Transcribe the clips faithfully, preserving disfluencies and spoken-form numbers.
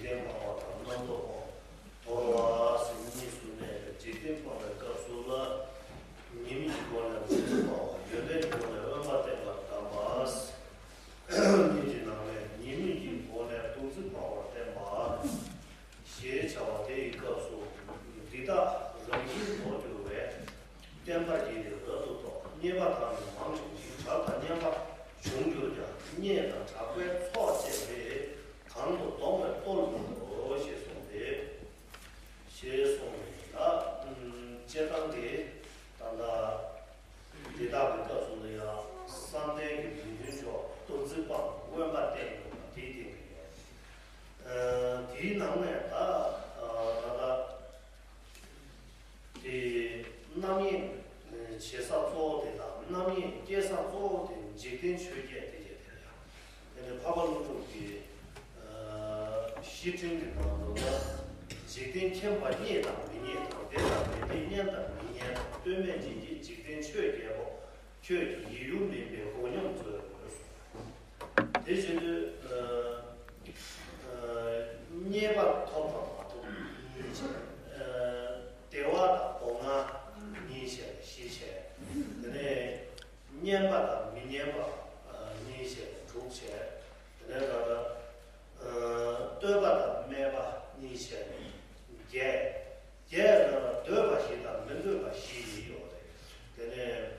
རྟེན་སྤང་བ་དང་རྣམ་རྟོག་སྤོང་དོར་བ་ཟེར་གཉིས་སུ་གནས་པའི་འཇིག་རྟེན་སྤངས་པའི་སྐབས་སུ་ལ། ཉེས་དམིགས་ཀྱི་སྒོ་ནས་ཐོབ་ཚུལ་སྤང་བ། ཡོན་ཏན་གྱི་སྒོ་ནས་དབེན་པ་བསྟེན་པར་གདམས་པ། གཉིས་ཀྱི་ནང་ནས་ཉེས་དམིགས་ཀྱི་སྒོ་ནས་ཐོབ་ཚུལ་སྤང་བར་བསྟན་པ། ཞེས་བྱ་བ་དེ་ཡི་སྐབས་སུ། འདི་དག་རང་བཞིན་མདོར་གྱུར་པས། བསྟན་པ་འདི་ནི་རབ་ཏུ་རྟོགས། རྙེད་པ་དག་ནི་མང་བྱུང་ཞིང་། གྲགས་དང་སྙན་པ་བྱུང་གྱུར་ཀྱང་། རྙེད་དང་གྲགས་པའི་ཚོགས་བཅས་པས། གང་དུ་ལྡོག་པའི་རྟོལ་མི་འགྲོ། ཞེས་གསུངས་ཏེ། ཞེས་གསུངས་ནས་ད། སྤྱིར་བཏང་གི་ད་ལྟ་འདི་དག་གི་སྐབས་སུ་ལ་ཡང་བསམ་གཏན་གྱི་མི་མཐུན་ཕྱོགས་ཐོབ་ཚུལ་སྤང་དབེན་པ་བསྟེན་དགོས་པ་དེའི་སྟེང་དུ་ཡོད། དེའི་ནང་ནས་ད་ད་ལྟ་དེ་རྣམ་གཡེང་བྱེད་ས་གཙོ་བོ་དེ་དང་རྣམ་གཡེང་སྐྱེ་ས་གཙོ་བོ་དེ་འཇིག་རྟེན་ཆོས་བརྒྱད་དེ་བརྒྱད་དེ་ཡང་། དེ་ནི་འཕགས་པ་ཀླུ་སྒྲུབ་ཀྱིས་ཨ་བཞི་ཕྲེང་གི་ནང་དུ་ལ། འཇིག་རྟེན་མཁྱེན་པ་རྙེད་དང་མི་རྙེད་དང་། བདེན་དང་མི་བདེན་སྙན་དང་མི་སྙན་དང་། ལྟོས་མེད་འཇིག་བྱེད་འཇིག་རྟེན་ཆོས་བརྒྱད་པོ། ཁྱོད་ཀྱི་ཡིད་ཡུལ་མིན་པའི་མགོ་སྙོམས་མཛོད། དེ་བཞིན་དུ་ཨ་ཨ་རྙེད་པ་ཐོབ་པ་མ་ཐོབ་གཉིས་བྱས། ཨ་བདེ་བ་དང་སྡུག་བསྔལ་གཉིས་བྱས་བཞི་བྱས། དེ་ནས་སྙན་པ་དང་མི་སྙན་པ་ཨ་གཉིས་བྱས་དྲུག་བྱས། དེ་ནས་ད་ལྟ་ཨ་བསྟོད་པ་དང་སྨད་པ་གཉིས་བྱས་བརྒྱད། བརྒྱད་ལ་འདོད་པ་བཞི་དང་མི་འདོད་པ་བཞི་ཡོད་རེད། དེ་ནས་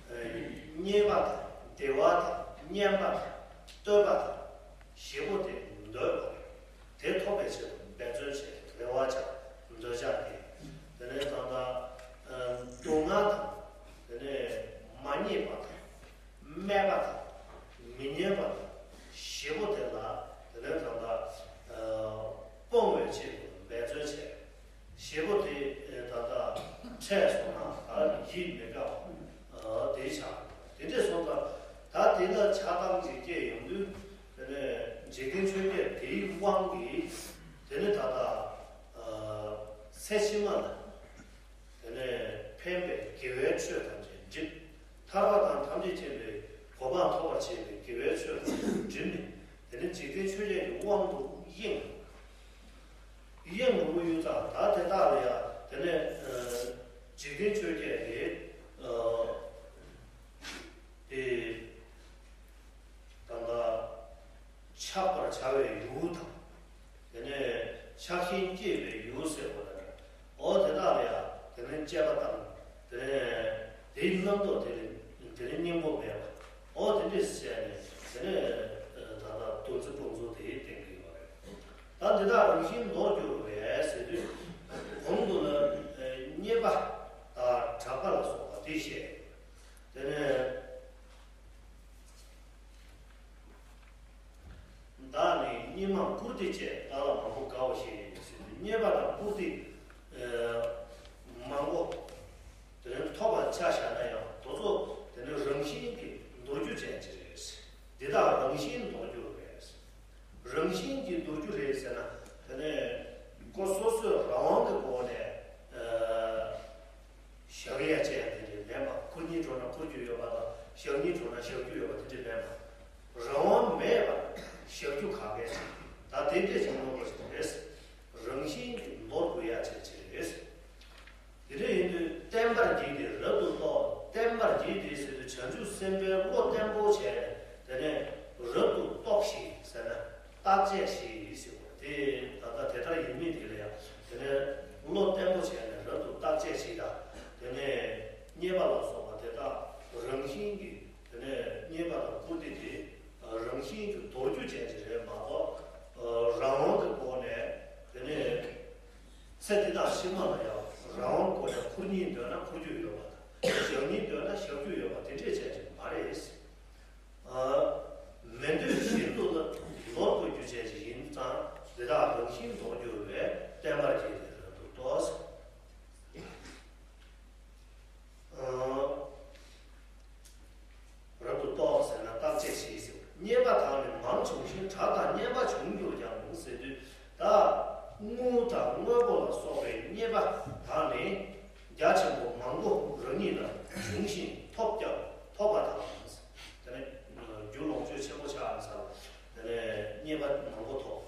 ཨ་རྙེད་པ་དང་བདེ་བ་དང་སྙན་པ་དང་བསྟོད་པ་དང་བཞི་པོ་དེ་འདོད་པ་རེད། དེ་ཐོབ་པའི་ཕྱིར་དུ་འབད་བརྩོན་བྱས། རེ་བ་བཅངས། འདོད་ཆགས་སྐྱེས། དེ་ནས་ད་ལྟ་ཨ་སྡུག་བསྔལ་དང་། དེ་ནས་མ་རྙེད་པ་དང་། སྨད་པ་དང་། མི་སྙན་པ་དང་། བཞི་པོ་དེ་ལ་དེ་ནས་ད་ལྟ་ཨ་སྤོང་བའི་ཆེད་དུ་འབད་བརྩོན་བྱས། བཞི་པོ་དེ་ད་ལྟ་འཕྲད་སོང་ན་ད་ཡིད་མི་དགའ་བ་དེ་ཆགས། དེ་འདྲས་སོང་ཙང་ད་དེ་ལ་ཆགས་སྡང་ཅིག་སྐྱེས་ཡོང་དུས། དེ་ནས་འཇིག་རྟེན་ཆོས་བརྒྱད་དེའི་དབང་གིས་དེ་ནས་ད་ལྟ་ཨ་ཚེ་ཕྱི་མ་ལ། དེ་ནས་ཕན་པའི་དགེ་བའི་ཆོས་ཐམས་ཅད་འགྲིབ། ཐར་པ་དང་ཐམས་ཅད་མཁྱེན་པའི་གོ་འཕང་ཐོབ་པར་བྱེད་པའི་དགེ་བའི་ཆོས་ཐམས་ཅད་འགྲིབ་ནས། དེ་ནས་འཇིག་རྟེན་ཆོས་བརྒྱད་ཀྱི་དབང་དུ་གཡེང་། གཡེང་འགྲོ་གི་ཡོད་ཙང་ད་དེ་དག་ལ་ཡང་དེ་ནས་ཨ་འཇིག་རྟེན་ཆོས་བརྒྱད་ཀྱི་ཨ་དེ། ད་ལྟ་ཆགས་པར་བྱ་བའི་ཡུལ་དང་། དེ་ནས་ཆགས་ཞེན་སྐྱེས་པའི་ཡུལ་ཟེར་བ་ལ། འོ་དེ་དག་ལ་ཡང་དེ་ནས་དཔྱད་པ་བཏང་། དེ་ནས་དེའི་རྣམ་རྟོག་དེ་ནས་དེ་ནས་སྙིང་པོ་མེད་པ། འོ་དེ་འདྲས་བྱས་ནས་དེ་ནས་ད་ལྟ་ཐོབ་ཚུལ་སྤོང་ཚུལ་དེ་བསྟན་གྱི་ཡོད་རེད། ད་འདི་དག་རང་བཞིན་མདོར་གྱུར་པས་ཟེར་དུས། གོང་དུ་ལ་རྙེད་པ་དང་གྲགས་པ་ལ་སོགས་པ་དེ་བཤད། དེ་ནས་བདག་ནི་སྙེགས་མ་བཀུར་སྟི་བཅས། བདག་ལ་མང་པོ་དགའ་བ་ཞེས་ཟེར་ཏེ། རྙེད་པ་དང་བཀུར་སྟི་ཨ་མང་པོ། དེ་ནས་ཐོབ་པ་ཆ་བཞག་ན་ཡང་དེ་ཚོ་དེ་ནི་རང་བཞིན་གྱིས་འདོར་རྒྱུ་ཅན་ཅིག་རེད། འདི་དག་རང་བཞིན་འདོར་རྒྱུ་རེད། རང་བཞིན་གྱིས་འདོར་རྒྱུ་རེད་ཟེར་ན། དེ་ནས་ཁོ་སོ་སོའི་རང་དབང་གི་སྒོ་ནས་ཨ་བཞག་ཡ་བྱས་དེ་འདྲ་མེད་པ། བཀུར་སྙིང་འདོར་ན་བཀུར་རྒྱུ་ཡོད་པ་དང་། བཞག་སྙིང་འདོར་ན་བཞག་རྒྱུ་ཡོད་པ་དེ་འདྲ་མེད་པ། རང་དབང་མེད་པར་བཞག་རྒྱུ་ག་གལ་ཆེ། ད་དེ་འདྲ་ཅིག་མངོན་པ་ཞིག་རེད། རང་བཞིན་གྱིས་འདོར་དགོས་ཡ་བྱས་ཅིག་རེད། དེ་འདྲ་ཡིན་དུས་བརྟན་པར་བགྱིས་ཏེ་རབ་ཏུ་རྟོགས། བརྟན་པར་བགྱིས་ཏེ་ཟེར་དུས་བྱང་ཆུབ་སེམས་དཔའི་བློ་བརྟན་པོ་བྱས་ནས། དེ་ནས་རབ་ཏུ་རྟོགས་ཤིག་ཟེར་ན། བརྟག་དཔྱད་ཞིག་ཟེར་བ་དེ་ད་ལྟ་དེ་ལྟར་ཡིན་མིན་དེ་ལ་ཡང་། དེ་ནས་བློ་བརྟན་པོ་བྱས་ནས་རབ་ཏུ་བརྟག་དཔྱད་ཞིག་དང་། དེ་ནས་རྙེད་པ་ལ་སོགས་པ་དེ་དག་རང་བཞིན་གྱིས། དེ་ནས་རྙེད་པ་དང་བཀུར་སྟི་དེ་རང་བཞིན་གྱིས་འདོར་རྒྱུ་ཅན་ཅིག་རེད་མ་གཏོགས། རང་དབང་གི་སྒོ་ནས། དེ་ནས་ཚེ་འདི་དག་ཕྱི་མ་ལ་ཡང་རང་དབང་སྒོ་ནས་བཀུར་སྙིང་འདོད་ན་བཀུར་རྒྱུ་ཡོད་པ་དང་། བཞག་སྙིང་འདོད་ན་བཞག་རྒྱུ་ཡོད་པ་དེ་འདྲས་ཅན་ཅིག་མ་རེད། ཨ། མི་འདོད་བཞིན་དུ་ལ་ནོར་དགོས་རྒྱུ་ཅན་ཅིག་ཡིན་ཙང་། འདི་དག་རང་བཞིན་འདོར་གྱུར་པས། བརྟན་པར་བགྱིས་ཏེ་རབ་ཏུ་རྟོགས། ཨ། རབ་ཏུ་རྟོགས་ཟེར་ན་བརྟག་དཔྱད་བྱེད་ཟེར། རྙེད་པ་དག་ནི་མང་བྱུང་ཞིང་། གྲགས་དང་སྙན་པ་བྱུང་གྱུར་ཀྱང་ཟེར་དུས། ད་དངུལ་དང་དངོས་པོ་ལ་སོགས་པའི་རྙེད་པ་དག་ནི་རྒྱ་ཆེན་པོ་མང་པོ་རང་ཉིད་ལ་བྱུང་ཞིང་ཐོབ་ཀྱང་ཐོབ་པ་དང་། དེ་ནས་རྒྱུ་ལོངས་སྤྱོད་ཆེན་པོ་ཆགས་ས་ལ། དེ་ནས་རྙེད་པ་མང་པོ་ཐོབ།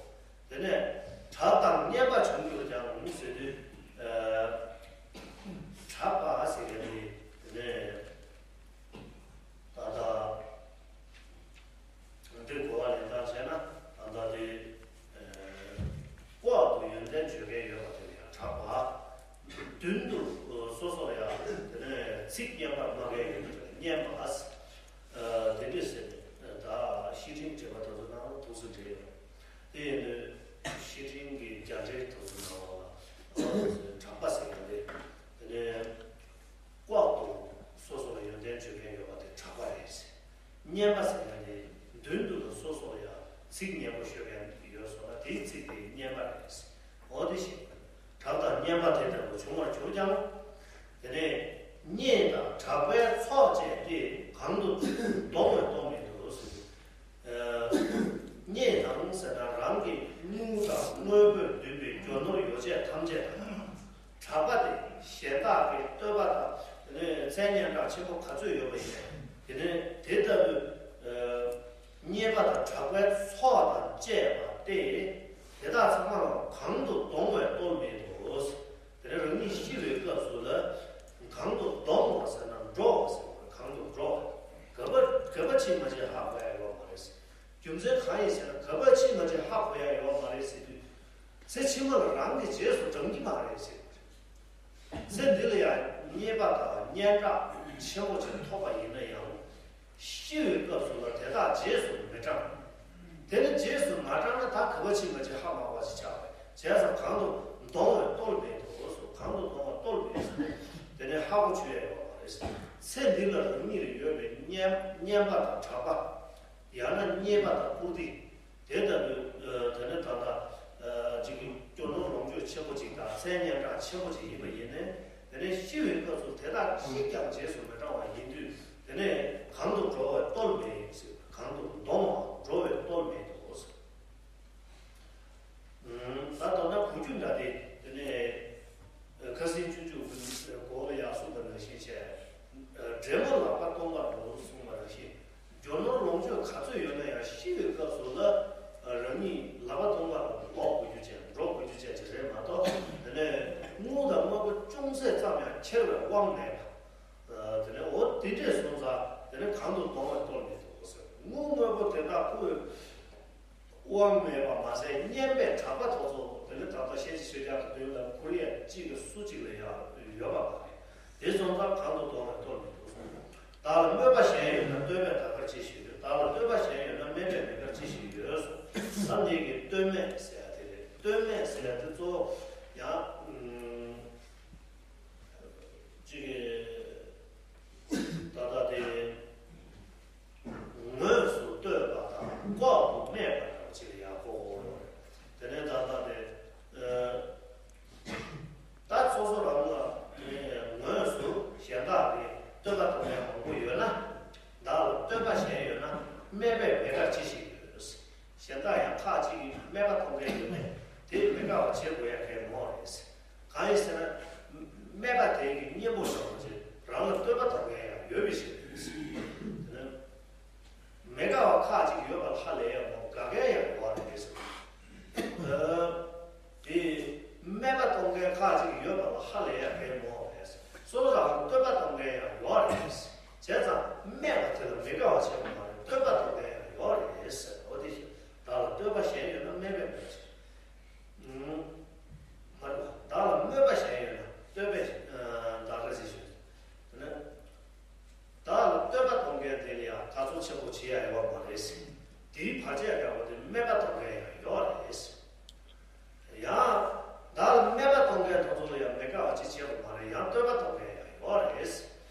དེ་ནས་ གྲགས་དང་བརྙན་པ་བྱུང་གྱུར་ཀྱང་ཟེར་དུས། ཨ། གྲགས་པ་ཟེར་མཁན་དེ་དེ་ནས་ད་ལྟ་འདིར་གོ་བ་ལེན་སྟངས་བྱས་ན། ད་ལྟ་དེ་ཨ། ལྐོག་ཏུ་ཡོན་ཏན་བརྗོད་མཁན་ཡོད་པ་དེ་ལ་ཡང་གྲགས་པ། མདུན་དུ་སོ་སོར་ཡང་དེ་ནས་ཚིག་སྙན་པར་སྨྲ་མཁན་ཡོད་པ་དེ་ལ་བརྙན་པ། ཨ། དེ་འདྲས་ཟེར་ནས་ད་བཤེས་སྤྲིང་འགྲེལ་པ་དེ་ཚོ་ནང་ལ་ཐུགས་སུ་འགྲེལ་ཡོད། དེ་ཡིན་དུས་བཤེས་སྤྲིང་གི་རྒྱ་འགྲེལ་དེ་ཚོ་ནང་ལ་གྲགས་པ་ཟེར་ཡོད་རེད། དེ་ནས་ལྐོག་ཏུ་སོ་སོ་ལ་ཡོན་ཏན་བརྗོད་མཁན་ཡོད་པ་དེ་གྲགས་པ་རེད་ཟེར། བརྙན་པ་ཟེར་མཁན་དེ་མདུན་དུ་ལ་སོ་སོ་ལ་ཡང་ཚིག་སྙན་པོ་ཤོད་མཁན་ཡོད་སོང་ན་དེའི་ཚིག་དེ་བརྙན་པ་རེད་ཟེར། འོ་དེ་བཞིན་གྲགས་དང་བརྙན་པ་དེ་ལྟ་བུ་བྱུང་བར་གྱུར་ཀྱང་། དེ་ནས་བརྙས་དང་གྲགས་པའི་ཚོགས་བཅས་ཏེ་གང་དུ་འདོང་བའི་སྟོབས་མེད་དོ་ཟེར། ཨ། བརྙས་དང་ཟེར་ན་རང་གི་དངུལ་དང་དངོས་པོས་བསྡུས་པའི་རྒྱུ་ནོར་ཡོ་བྱད་ཐམས་ཅད་དང་། གྲགས་པ་དེ་གཞན་དག་གི་བསྟོད་པ་དང་དེ་ནས་མཚན་སྙན་གྲགས་ཆེན་པོ་ག་ཚོད་ཡོད་པ་ཡིན་ནའང་། དེ་ནས་དེ་ལྟ་བུའི་ཨ། བརྙས་པ་དང་གྲགས་པའི་ཚོགས་དང་བཅས་པ་སྟེ། དེ་དག་ཚང་མ་ལ་གང་དུ་འདོང་བའི་སྟོབས་མེད་དོ། དེ་ནས་རང་ཉིད་ཤི་བའི་སྐབས་སུ་ལ་གང་དུ་འདོང་བ་ཟེར་ན་འགྲོ་བ་ཟེར་བ། གང་དུ་འགྲོ་བ། ག་པར་ག་པར་ཕྱིན་མ་ཕྱིན་ཧ་གོ་ཡ་ཡོད་མ་རེད་ཟེར། རྒྱུ་མཚན་གང་ཡིན་ཟེར་ན། ག་པར་ཕྱིན་མ་ཕྱིན་ཧ་གོ་ཡ་ཡོད་མ་རེད་ཟེར་དུས། ཚེ་ཕྱི་མ་ལ་རང་གི་རྗེས་སུ་འབྲང་གི་མ་རེད་ཟེར། ཚེ་འདི་ལ་ཡང་རྙེད་པ་དང་སྙན་གྲགས་ཆེན་པོ་ཅིག་ཐོབ་པ་ཡིན་ན་ཡང་། ཤི་བའི་སྐབས་སུ་ལ་དེ་དག་རྗེས་སུ་མི་འབྲང་། དེ་ནི་རྗེས་སུ་མ་འབྲང་ན་ད་ག་པར་ཕྱིན་མ་ཕྱིན་ཧ་མ་གོ་བ་ཞིག་ཆགས་པས། བྱས་ཙང་གང་དུ་འདོང་བའི་སྟོབས་མེད་དོ་ཟེར། གང་དུ་འདོང་བའི་སྟོབས་མེད་ཟེར། དེ་ནི་ཧ་གོ་ཆོད་ཡ་ཡོད་མ་རེད། ཚེ་འདི་ལ་རང་ཉིད་ལ་ཡོད་པའི་སྙན་སྙན་པ་དང་གྲགས་པ། ཡང་ན་རྙེད་པ་དང་བཀུར་སྟི། དེ་ལྟ་བུའི་ཨ། དེ་ནི་ད་ལྟ་ཨ། ཅིག་གི་རྒྱུ་ནོར་ལོངས་སྤྱོད་ཆེན་པོ་ཅིག་དང་མཚན་སྙན་གྲགས་ཆེན་པོ་ཅིག་ཡིན་པ་ཡིན་ནའི། དེ་ནས་ཤི་བའི་སྐབས་སུ་དེ་དག་གཅིག་ཀྱང་རྗེས་སུ་མི་འབྲང་བ་ཡིན་དུས། དེ་ནས་གང་དུ་འགྲོ་བའི་སྟོབས་མེད་ཟེར། གང་དུ་འདོང་བ་འགྲོ་བའི་སྟོབས་མེད་དོ་ཟེར། ད་མདོར་ན་གོ་རྒྱུ་འདྲ་སྟེ། དེ་ནས་ཁ་སང་སྤྱོད་འཇུག་གི་གོ་བ་ལ་ཡག་གསུངས་པ་ནང་བཞིན་བྱས། འདྲེ་མོ་ལག་པ་སྟོང་པར་ལོག་གསུངས་པ་ནང་བཞིན། རྒྱུ་ནོར་ལོངས་སྤྱོད་ག་ཚོད་ཡོད་ན་ཡང་ཤི་བའི་སྐབས་སུ་ལ་རང་ཉིད་ལག་པ་སྟོང་པར་ལོག་དགོས་རྒྱུ་བྱས། འགྲོ་དགོས་རྒྱུ་བྱས་ཅིག་རེད་མ་གཏོགས། དེ་ནས་དངུལ་དང་དངོས་པོ་ཅུང་ཟད་ཙམ་ཡང་ཁྱེར་བའི་དབང་མེད་པ། དེ་ནས་འོ་དེ་འདྲས་སོང་ཙང་དེ་ནས་གང་དུ་འདོང་བའི་སྟོབས་མེད་དོ་ཟེར། དངུལ་དངོས་པོ་དེ་དག་ཁུར་བའི་དབང་མེད་པ་མ་ཟད། སྙན་པའི་གྲགས་པ་དེ་ཚོ་དེ་ནི་ད་ལྟ་ཤེས་བྱ་ཤོད་རྒྱག་གི་མདུན་ལ་ཁོ་རང་གཅིག་གི་སུ་གཅིག་ལ་ཡང་ཡོད་པ་མ་རེད། དེ་སོང་ཙང་གང་དུ་འདོང་བའི་སྟོབས་མེད་དོ་གསུངས། བདག་ལ་སྨོད་པ་གཞན་ཡོད་ན་བསྟོད་པས་དག་པར་ཅི་ཞིག་ཡོད། བདག་ལ་བསྟོད་པ་གཞན་ཡོད་ན་སྨད་པས་མེད་པར་ཅི་ཞིག་ཡོད་གསུངས། ད་འདི་གི་བསྟོད་སྨད་ཟེར་ཡ་དེ་རེད། བསྟོད་སྨད་ཟེར་ཡ་དེ་གཙོ་བོ་ཡང་། ཅིག་གིས་ད་ལྟ་དེ་ངོས་སུ་བསྟོད་པ་དང་ལྐོག་ཏུ་སྨད་པ་འདྲ་བ་ཅིག་ལ་ཡག་གོ། དེ་ནས་ད་ལྟ་དེ་ད་སོ་སོ་རང་ལ་དེ་ངོས་སུ་གཞན་དག་གིས་བསྟོད་པ་གཏོང་མཁན་མང་པོ་ཡོད་ན། བདག་ལ་བསྟོད་པ་གཞན་ཡོད་ན་སྨད་པས་མེད་པར་ཅི་ཞིག་ཡོད། གཞན་དག་ཡང་ཁ་ཅིག་གིས་སྨད་པ་གཏོང་མཁན་ཡོད་ནས་དེས་མི་དགའ་བ་བྱེད་དགོས་ཡ་གང་ཡང་མེད་པ་རེད། གང་ཡིན་ཟེར་ན། སྨད་པ་དེ་གི་གཉེན་པོ་འདྲ་བོ་ཅིག་རང་ལ་བསྟོད་པ་གཏོང་མཁན་ཡང་ཡོད་པའི་ཕྱིར། དེ་ནི་མི་དགའ་བ་ཁ་ཅིག་ཡོད་པ་ལ་ཧ་ལས་ཡ་མོ་དགའ་མཁན་ཡང་ཡོད་རེད་ཟེར། དེ་སྨད་པ་གཏོང་མཁན་ཁ་ཅིག་ཡོད་པ་ལ་ཧ་ལས་ཡ་གང་ཡང་མེད་པ་རེད། སོ་སོ་རང་ལ་བསྟོད་པ་གཏོང་མཁན་ཡང་ཡོད་རེད། བྱས་ཙང་སྨད་པ་དེ་ལ་མི་དགའ་བ་བྱེད་པ་མ་རེད། བསྟོད་པ་གཏོང་མཁན་ཡང་ཡོད་རེད་ཟེར། འོ་དེ་བཞིན་བདག་ལ་བསྟོད་པ་གཞན་ཡོད་ན་སྨད་པས་མེད་པ་ཞིག་མ་རེད་པ། བདག་ལ་སྨོད་པ་གཞན་ཡོད་ན་བསྟོད་པས་ཨ་བདག་ག་ཅི་ཞུ། དེ་ནས་བདག་ལ་བསྟོད་པ་གཏོང་མཁན་དེ་ལ་ཡང་དགའ་ཚོར་ཆེན་པོ་བྱེད་ཡ་ཡོད་མ་རེད། དེའི་བར་ཆད་འདྲ་བོ་དེ་སྨད་པ་གཏོང་མཁན་ཡང་ཡོད་རེད། ཡང་བདག་ལ་སྨད་པ་གཏོང་མཁན་དེ་ཚོ་ལ་ཡང་མི་དགའ་བ་ཅི་བྱེད་པ་མ་རེད། ཡང་བསྟོད་པ་གཏོང་མཁན་ཡང་ཡོད་རེད།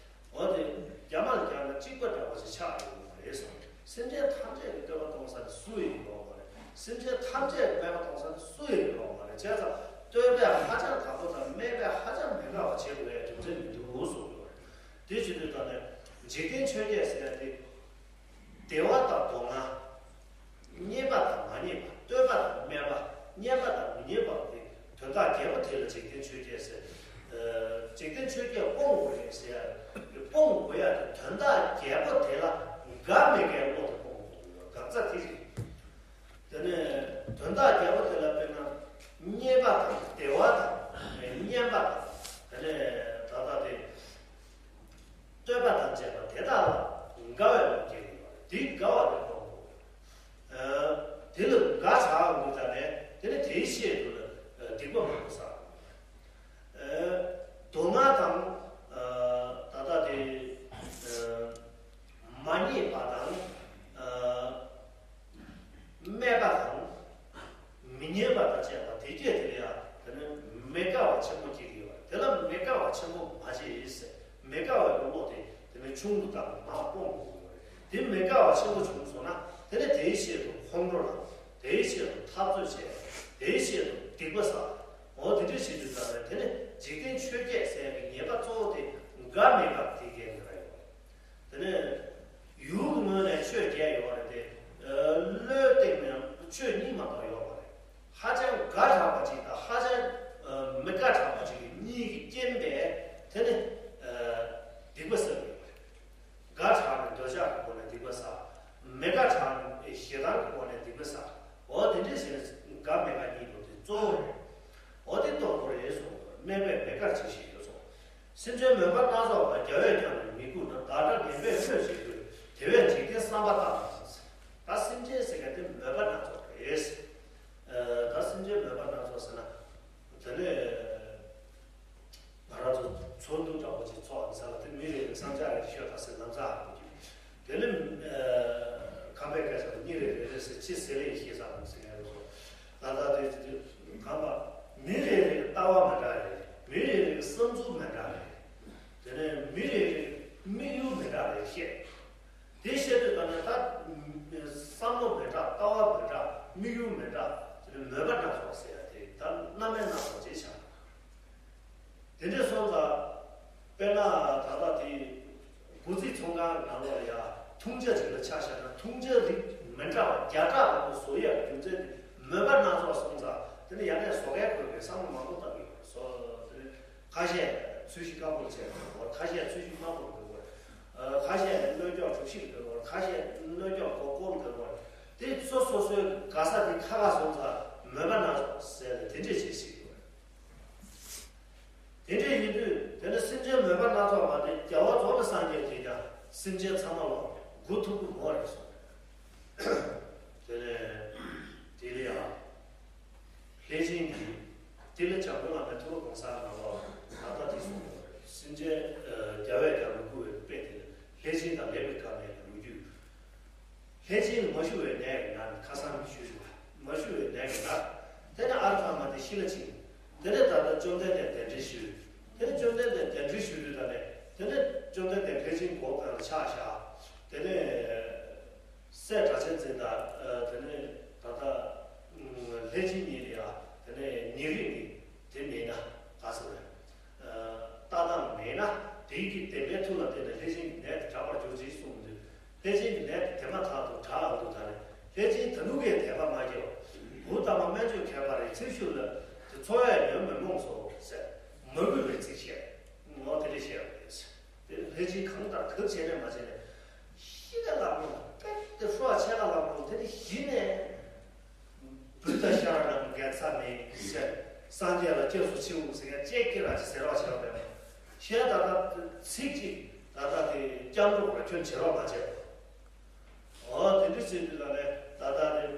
འོ་དེ་རྒྱ་མ་ལ་རྒྱག་ན་གཅིག་པ་འདྲ་བ་ཞིག་ཆགས་ཡོང་གི་རེད་གསུངས། སེམས་ཅན་ཐམས་ཅད་ཀྱི་བསྟོད་པ་གཏོང་ས་དེ་སུ་ཡང་ཡོད་མ་རེད། སེམས་ཅན་ཐམས་ཅད་ཀྱི་སྨད་པ་གཏོང་ས་དེ་སུ་ཡང་ཡོད་མ་རེད། བྱས་ཙང་བསྟོད་པས་ཧ་ཅང་དགའ་པོ་དང་སྨད་པས་ཧ་ཅང་མི་དགའ་བ་བྱེད་དགོས་ཡ་རྒྱུ་མཚན་མི་འདུག་གསུངས་ཡོད་རེད། དེ་བྱེད་དུས་ད་ནས་འཇིག་རྟེན་ཆོས་བརྒྱད་ཟེར་ཡ་དེ། བདེ་བ་དང་སྡུག་བསྔལ། རྙེད་པ་དང་མ་རྙེད་པ། བསྟོད་པ་དང་སྨད་པ། རྙེད་པ་དང་མི་རྙེད་པ་སྟེ། དོན་དག་བརྒྱད་པོ་དེ་ལ་འཇིག་རྟེན་ཆོས་བརྒྱད་ཟེར། ཨ། འཇིག་རྟེན་ཆོས་བརྒྱད་སྤོང་དགོས་རེད་ཟེར་ཡ། སྤོང་དགོས་ཡ་དེ་དོན་དག་བརྒྱད་པོ་དེ་ལ་དགའ་མི་དགའི་བློ་དེ་སྤོང་དགོས། དགག་རྩ་དེ་རེད། དེ་ནས་དོན་དག་བརྒྱད་པོ་དེ་ལ་དཔེར་ན། བྱས་པ་དེ་སྐད་དེ་ལ་ཡང་དེ་ནི་མི་དགའ་བ་ཆེན་པོ་སྐྱེ་གི་ཡོད་རེད། དེ་ལ་མི་དགའ་བ་ཆེན་པོ་མ་བྱེད་ཟེར། མི་དགའ་བའི་བློ་དེ་དེ་ནི་ཆུང་དུ་བཏང་ནས་མར་སྤོང་དགོས་ཀྱི་ཡོད་རེད། དེ་མི་དགའ་བ་ཆེན་པོ་བྱུང་སོང་ན་དེ་ནི་དེའི་ཆེད་དུ་ཁོང་ཁྲོ་ལངས། དེའི་ཆེད་དུ་འཐབ་རྩོད་བྱས། དེའི་ཆེད་དུ་སྡིག་པ་བསགས། འོ་དེ་འདྲ་བྱེད་དུས་ཙམ་ལ་དེ་ནི་འཇིག་རྟེན་ཆོས་བརྒྱད་ཟེར་ཡག་གི་ཉེས་པ་གཙོ་བོ་དེ་དགའ་མི་དགའ་དེ་གའི་ནང་ཡོད་རེད། དེ་ནས་ཡུལ་གྱི་ངོས་ནས་ཆོས་བརྒྱད་ཡོད་རེད་དེ། བློའི་སྟེང་ནས་ཆོས་གཉིས་མ་གཏོགས་ཡོད་མ་རེད། ཧ་ཅང་དགའ་དྲགས་པ་ཅིག་དང་ཧ་ཅང་མི་དགའ་དྲགས་པ་ཅིག་གི་གཉིས་ཀྱི་རྐྱེན་པས་དེ་ནི་སྡིག་པ་བསགས་ཡོད་རེད། དགའ་དྲགས་ནས་འདོད་ཆགས་ཀྱི་སྒོ་ནས་སྡིག་པ་བསགས། མི་དགའ་དྲགས་ནས་ཞེ་སྡང་གི་སྒོ་ནས་སྡིག་པ་བསགས། འོ་དེ་འདྲས་ཟེར་ནས་དགའ་མི་དགའ་གཉིས་འདུག་དེ་གཙོ་བོ་རེད། འོ་དེ་རྟོགས་དགོས་རེད་གསུངས། སྨད་པས་མི་དགར་ཅིག་ཞེས་ཡོད་གསུངས། སེམས་ཅན་མོས་པ་སྣ་ཚོགས་པ། རྒྱལ་བས་ཀྱང་ནི་མི་བཀུར་ན། བདག་འདྲ་ངན་པས་སྨོད་ཅིང་འདུད། དེ་བས་འཇིག་རྟེན་བསམ་པ་རྟག་ཏུ་ཟད། ད་སེམས་ཅན་ཟེར་མཁན་དེ་མོས་པ་སྣ་ཚོགས་རེད། ད་སེམས་ཅན་མོས་པ་སྣ་ཚོགས་ཟེར་ན། དེ་ནས་ང་རང་ཚོ་ཚོགས་འདུ་འདྲ་པོ་ཅིག་ཚོགས་ས་ལ་དེ་མི་རེ་རེ་བསམ་འཆར་རེ་ཤོད་དང་ཟེར་ལམ་སང་ཧ་གོ་རྒྱུ། དེ་ནས་ཁམས་པའི་སྐད་ཆ་ལ་མི་རེ་རེ་རེ་ཟེར་ཅི་ཟེར་ལེ་ཤེས་ས་མི་ཟེར་ཡ་རེད། ད་ལྟ་དེ་དེ་གང་པ་མི་རེ་རེ་ལྟ་བ་མི་འདྲ་རེད། མི་རེ་རེ་བསམ་ཚུལ་མི་འདྲ་རེད། དེ་ནས་མི་རེ་རེ་དམིགས་ཡུལ་མི་འདྲ་རེད་བཤད། དེ་བཤད་དུས་ད་ནི་ད་བསམ་བློ་མི་འདྲ། ལྟ་བ་མི་འདྲ། དམིགས་ཡུལ་མི་འདྲ། དེ་ནས་མོས་པ་སྣ་ཚོགས་ཟེར་ཡ་དེ་ད་རྣམ་སྨིན་སྣ་ཚོགས་ཅེས་བྱ། དེ་འདྲས་སོང་ཙང་། དཔེར་ན་ད་ལྟ་དེ་སྒོ་རྩིས་ཚོང་ཁང་ནང་ལོགས་ལ་ཡ་འཐུང་ཆ་ཅིག་ལ་ཆ་བཞག་ན་འཐུང་ཆ་རིགས་མི་འདྲ་བ་བརྒྱ་ཕྲག་མང་པོ་བཟོ་ཡག་རྒྱུ་མཚན་དེ་མོས་པ་སྣ་ཚོགས་སོང་ཙང་། དེ་ནི་ཡ་ནས་བཟོ་མཁན་དགོས་པའི་བསམ་བློ་མང་པོ་བཏང་གི་ཡོད་རེད། བཟོ་དེ་ནི་ཁ་ཤས་ཚོས་གཞི་དཀར་པོ་ལ་བྱས་དགོས། ཁ་ཤས་ཚོས་གཞི་དམར་པོ་ལ་དགོས། ཁ་ཤས་སྣོད་སྐྱོགས་གྲུ་བཞི་ལ་དགོས། ཁ་ཤས་སྣོད་སྐྱོགས་གོར་གོར་ལ་དགོས། དེ་སོ་སོ་སོའི་དགའ་ས་དེ་ཁ་ཁ་སོང་ཙང་མོས་པ་སྣ་ཚོགས་ཟེར་ནས་དེ་འདྲས་བྱེད་སྲིད་དགོས། དེ་འདྲ་ཡིན་དུས་དེ་ནི་སེམས་ཅན་མོས་པ་སྣ་ཚོགས་པ་སྟེ། རྒྱལ་བ་རྫོགས་པའི་སངས་རྒྱས་ཀྱིས་ཀྱང་སེམས་ཅན་ཚང་མ་ལ་མགོ་ཐུག་གི་མོ་རེད་གསུངས། དེ་ནས་དེ་ལ་ཡང་ལྷས་བྱིན་གྱིས་དེ་ལ་འཇམ་མགོན་བླ་མའི་ཐུགས་ཀར་གང་ཟག་རྣམས་ལ་ད་ལྟ་དེ་གསུངས་པ་རེད། སེམས་ཅན་རྒྱལ་བས་ཀྱང་མི་བཀུར་བའི་དཔེ་དེ་ལ་ལྷས་བྱིན་དང་ལེགས་པའི་སྐར་མའི་ལོ་རྒྱུས། ལྷས་བྱིན་མ་ཞུ་བའི་ནད་ཀྱིས་ན། ཁ་སང་ཞུས་ཞུ་བ། མ་ཞུ་བའི་ནད་ཀྱིས་ན། དེ་ནས་ཨར་ཚང་མ་དེ་ཤི་ལ་ཕྱིན། དེ་ནས་ད་ལྟ་བཅོམ་ལྡན་འདས་གདན་འདྲེན་ཞུས། དེ་ནས་བཅོམ་ལྡན་འདས་གདན་འདྲེན་ཞུས་དུས་ད་ནས་དེ་ནས་བཅོམ་ལྡན་འདས་ལྷས་བྱིན་མགོ་སྔོན་ལ་ཕྱག་བཞག་དེ་ནས་སྲས་སྒྲ་གཅན་འཛིན་དང་། དེ་ནས་ད་ལྟ་ལྷས་བྱིན་གཉིས་ལ་ཡང་དེ་ནས་ཉེ་རིང་གི་དེ་མེད་ན་ག་ཟེར་བས། ལྟ་སྟངས་མེད་ན་དེའི་གི་བདེན་པའི་མཐུ་ལ་བརྟེན་ནས་ལྷས་བྱིན་གྱི་ནད་དེ་དྲག་པར་འགྱུར་ཅེས་གསུངས་འདུག་ལྷས་བྱིན་གྱི་ནད་དེ་དེ་མ་ཐག་ཏུ་དྲག་འདུག་ད་ནི་ལྷས་བྱིན་ད་ནུ་གས་དད་པ་མ་སྐྱེ་བ། བུ་དམ་པ་སྨན་བཅོས་མཁས་པ་རེ་ཚིག་ཞུ་ལ་དེ་འཚོ་བས་ཉོན་མི་མོངས་སོ་ཟེར། མ་གུས་པའི་ཚིག་བཤད། ངོ་དེ་འདྲ་བཤད་པ་རེད། དེ་ལྷས་བྱིན་གང་ལྟར་གབ་བྱས་ནས་མ་བྱས་ནས་ཤི་ལ་ལབ་རུང་དཔེ་དེ་ཧྲུ་བ་ཆེ་ལ་ལབ་རུང་དེ་ནི་གཞི་ནས། བུདྡྷ་ཤ་ར་ནམ་གན་ཚ་མེ་ཟེར། སངས་རྒྱས་ལ་སྐྱབས་སུ་མཆིའོ་ཟེར་མཁན་ཅེ་ཀི་ར་ཅི་ཟེར་བ་བྱས་པས། ཞེས་ད་ལྟ་ཚིག་གཅིག་ད་ལྟ་དེ་སྐྱབས་འགྲོ་བར་ཁྱོད་བྱེད་རོགས་མ་བྱས་པ། འོ་དེ་འདྲ་བྱེད་དུས་ད་ནས་ད་ལྟ་དེ་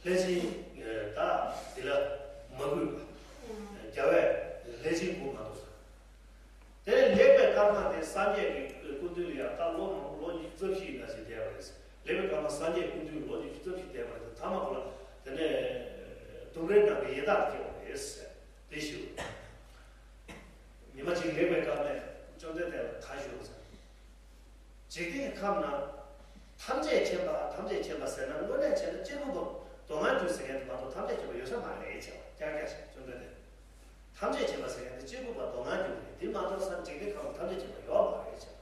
ལྷས་བྱིན་ད་དེ་ལ་མ་གུས་པ། རྒྱལ་བས་ལྷས་བྱིན་གུས་མ་འདུག་ཟེར། དེ་ནས་ལེགས་པའི་སྐར་མ་དེ་སངས་རྒྱས་ཀྱི་སྐུ་མདུན་ལ་ཡང་ད་ལོ་མང་པོ་ལོ་ཉི་ཤུ་རྩ་བཞི་ཡིན་ན་ཞིག་བསྡད་པ་རེད། ལེགས་པའི་སྐར་མ་སངས་རྒྱས་སྐུ་མདུན་ལོ་ཉི་ཤུ་རྩ་བཞི་བསྡད་པ་རེད། ཐ་མ་གོ་ལ་དེ་ནས་ལྡུམ་རའི་ནང་གི་ཡི་དྭགས་སྐྱེ་བ་རེད། དེ་ཞུ། ཉི་མ་གཅིག་ལེགས་པའི་སྐར་མས་བཅོམ་ལྡན་འདས་ལ་ཁ་ཞུ་བ་ཟེར། འཇིག་རྟེན་གྱི་ཁམས་ན་ཐམས་ཅད་མཁྱེན་པ། ཐམས་ཅད་མཁྱེན་པ་ཟེར་ན་དངོས་གནས་བྱས་ན་གཅེར་བུ་པ་མདོ་སྔགས་རྒྱུད་ཟེར་མཁན་དེ་མ་གཏོགས་ཐམས་ཅད་མཁྱེན་པ་ཡོད་ས་མ་རེད་བྱས་པ་ཀྱག་ཀྱག་བྱས་བཅོམ་ལྡན་འདས། ཐམས་ཅད་མཁྱེན་པ་ཟེར་མཁན་དེ་གཅེར་བུ་པ་མདོ་སྔགས་རྒྱུད་རེད། དེ་མ་གཏོགས་ས་འཇིག་རྟེན་ཁམས་ཐམས་ཅད་མཁྱེན་པ་ཡོད་མ་རེད་བྱས།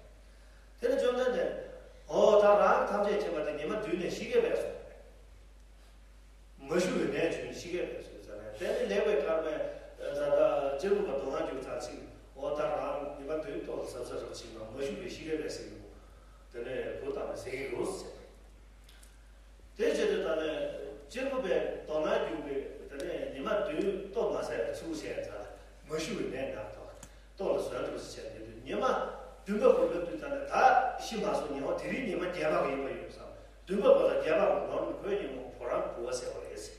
དེ་ནི་བཅོམ་ལྡན་འདས། འོ་ད་རང་ཐམས་ཅད་མཁྱེན་པ་དེ་ཉི་མ་བདུན་ནས་ཤི་གི་མེད་སོང་། མ་ཞུ་བའི་ནད་བྱུང་ཤི་གི་མེད་སོང་ཟེར་ནས། དེ་ནི་ལེགས་པའི་སྐར་མས་ད་ལྟ་གཅེར་བུ་པ་མདོ་སྔགས་རྒྱུད་ཚར་ཕྱིན། འོ་ད་རང་ཉི་མ་བདུན་ཏོག་ཟབ་ཟབ་རབ་ཕྱིན་ན་མ་ཞུ་བའི་ཤི་གི་མེད་ཟེར་གི་འདུག་དེ་ནས་བུ་དང་ཟེར་གི་རུ་ཟེར། དེ་བྱེད་དུས་ད་ནི་གཅེར་བུ་པས་མདོ་སྔགས་རྒྱུད་ཀྱི་དེ་ནས་ཉི་མ་བདུན་ཏོག་མ་ཟ་བའི་ཚུལ་བྱས་ཙང་མ་ཞུ་བའི་ནད་ན་ཏོག་ལ་ཟོན་འགྲོ་ཟེར་བྱས་ནས་དུས་ཉི་མ་བདུན་པ་བར་ལ་དུས་ད་ནི་ད་ཤི་མ་སོང་ཉི་ཧོ་དེ་རིང་ཉི་མ་བརྒྱད་པ་གི་ཡིན་པ་ཡོད་བསམ། བདུན་པ་བར་ལ་བརྒྱད་པ་གི་ནོར་ནི་ཁོའི་ཉིན་མོ་བུ་རང་བུ་བ་ཟེར་བ་རེད་ཟེར།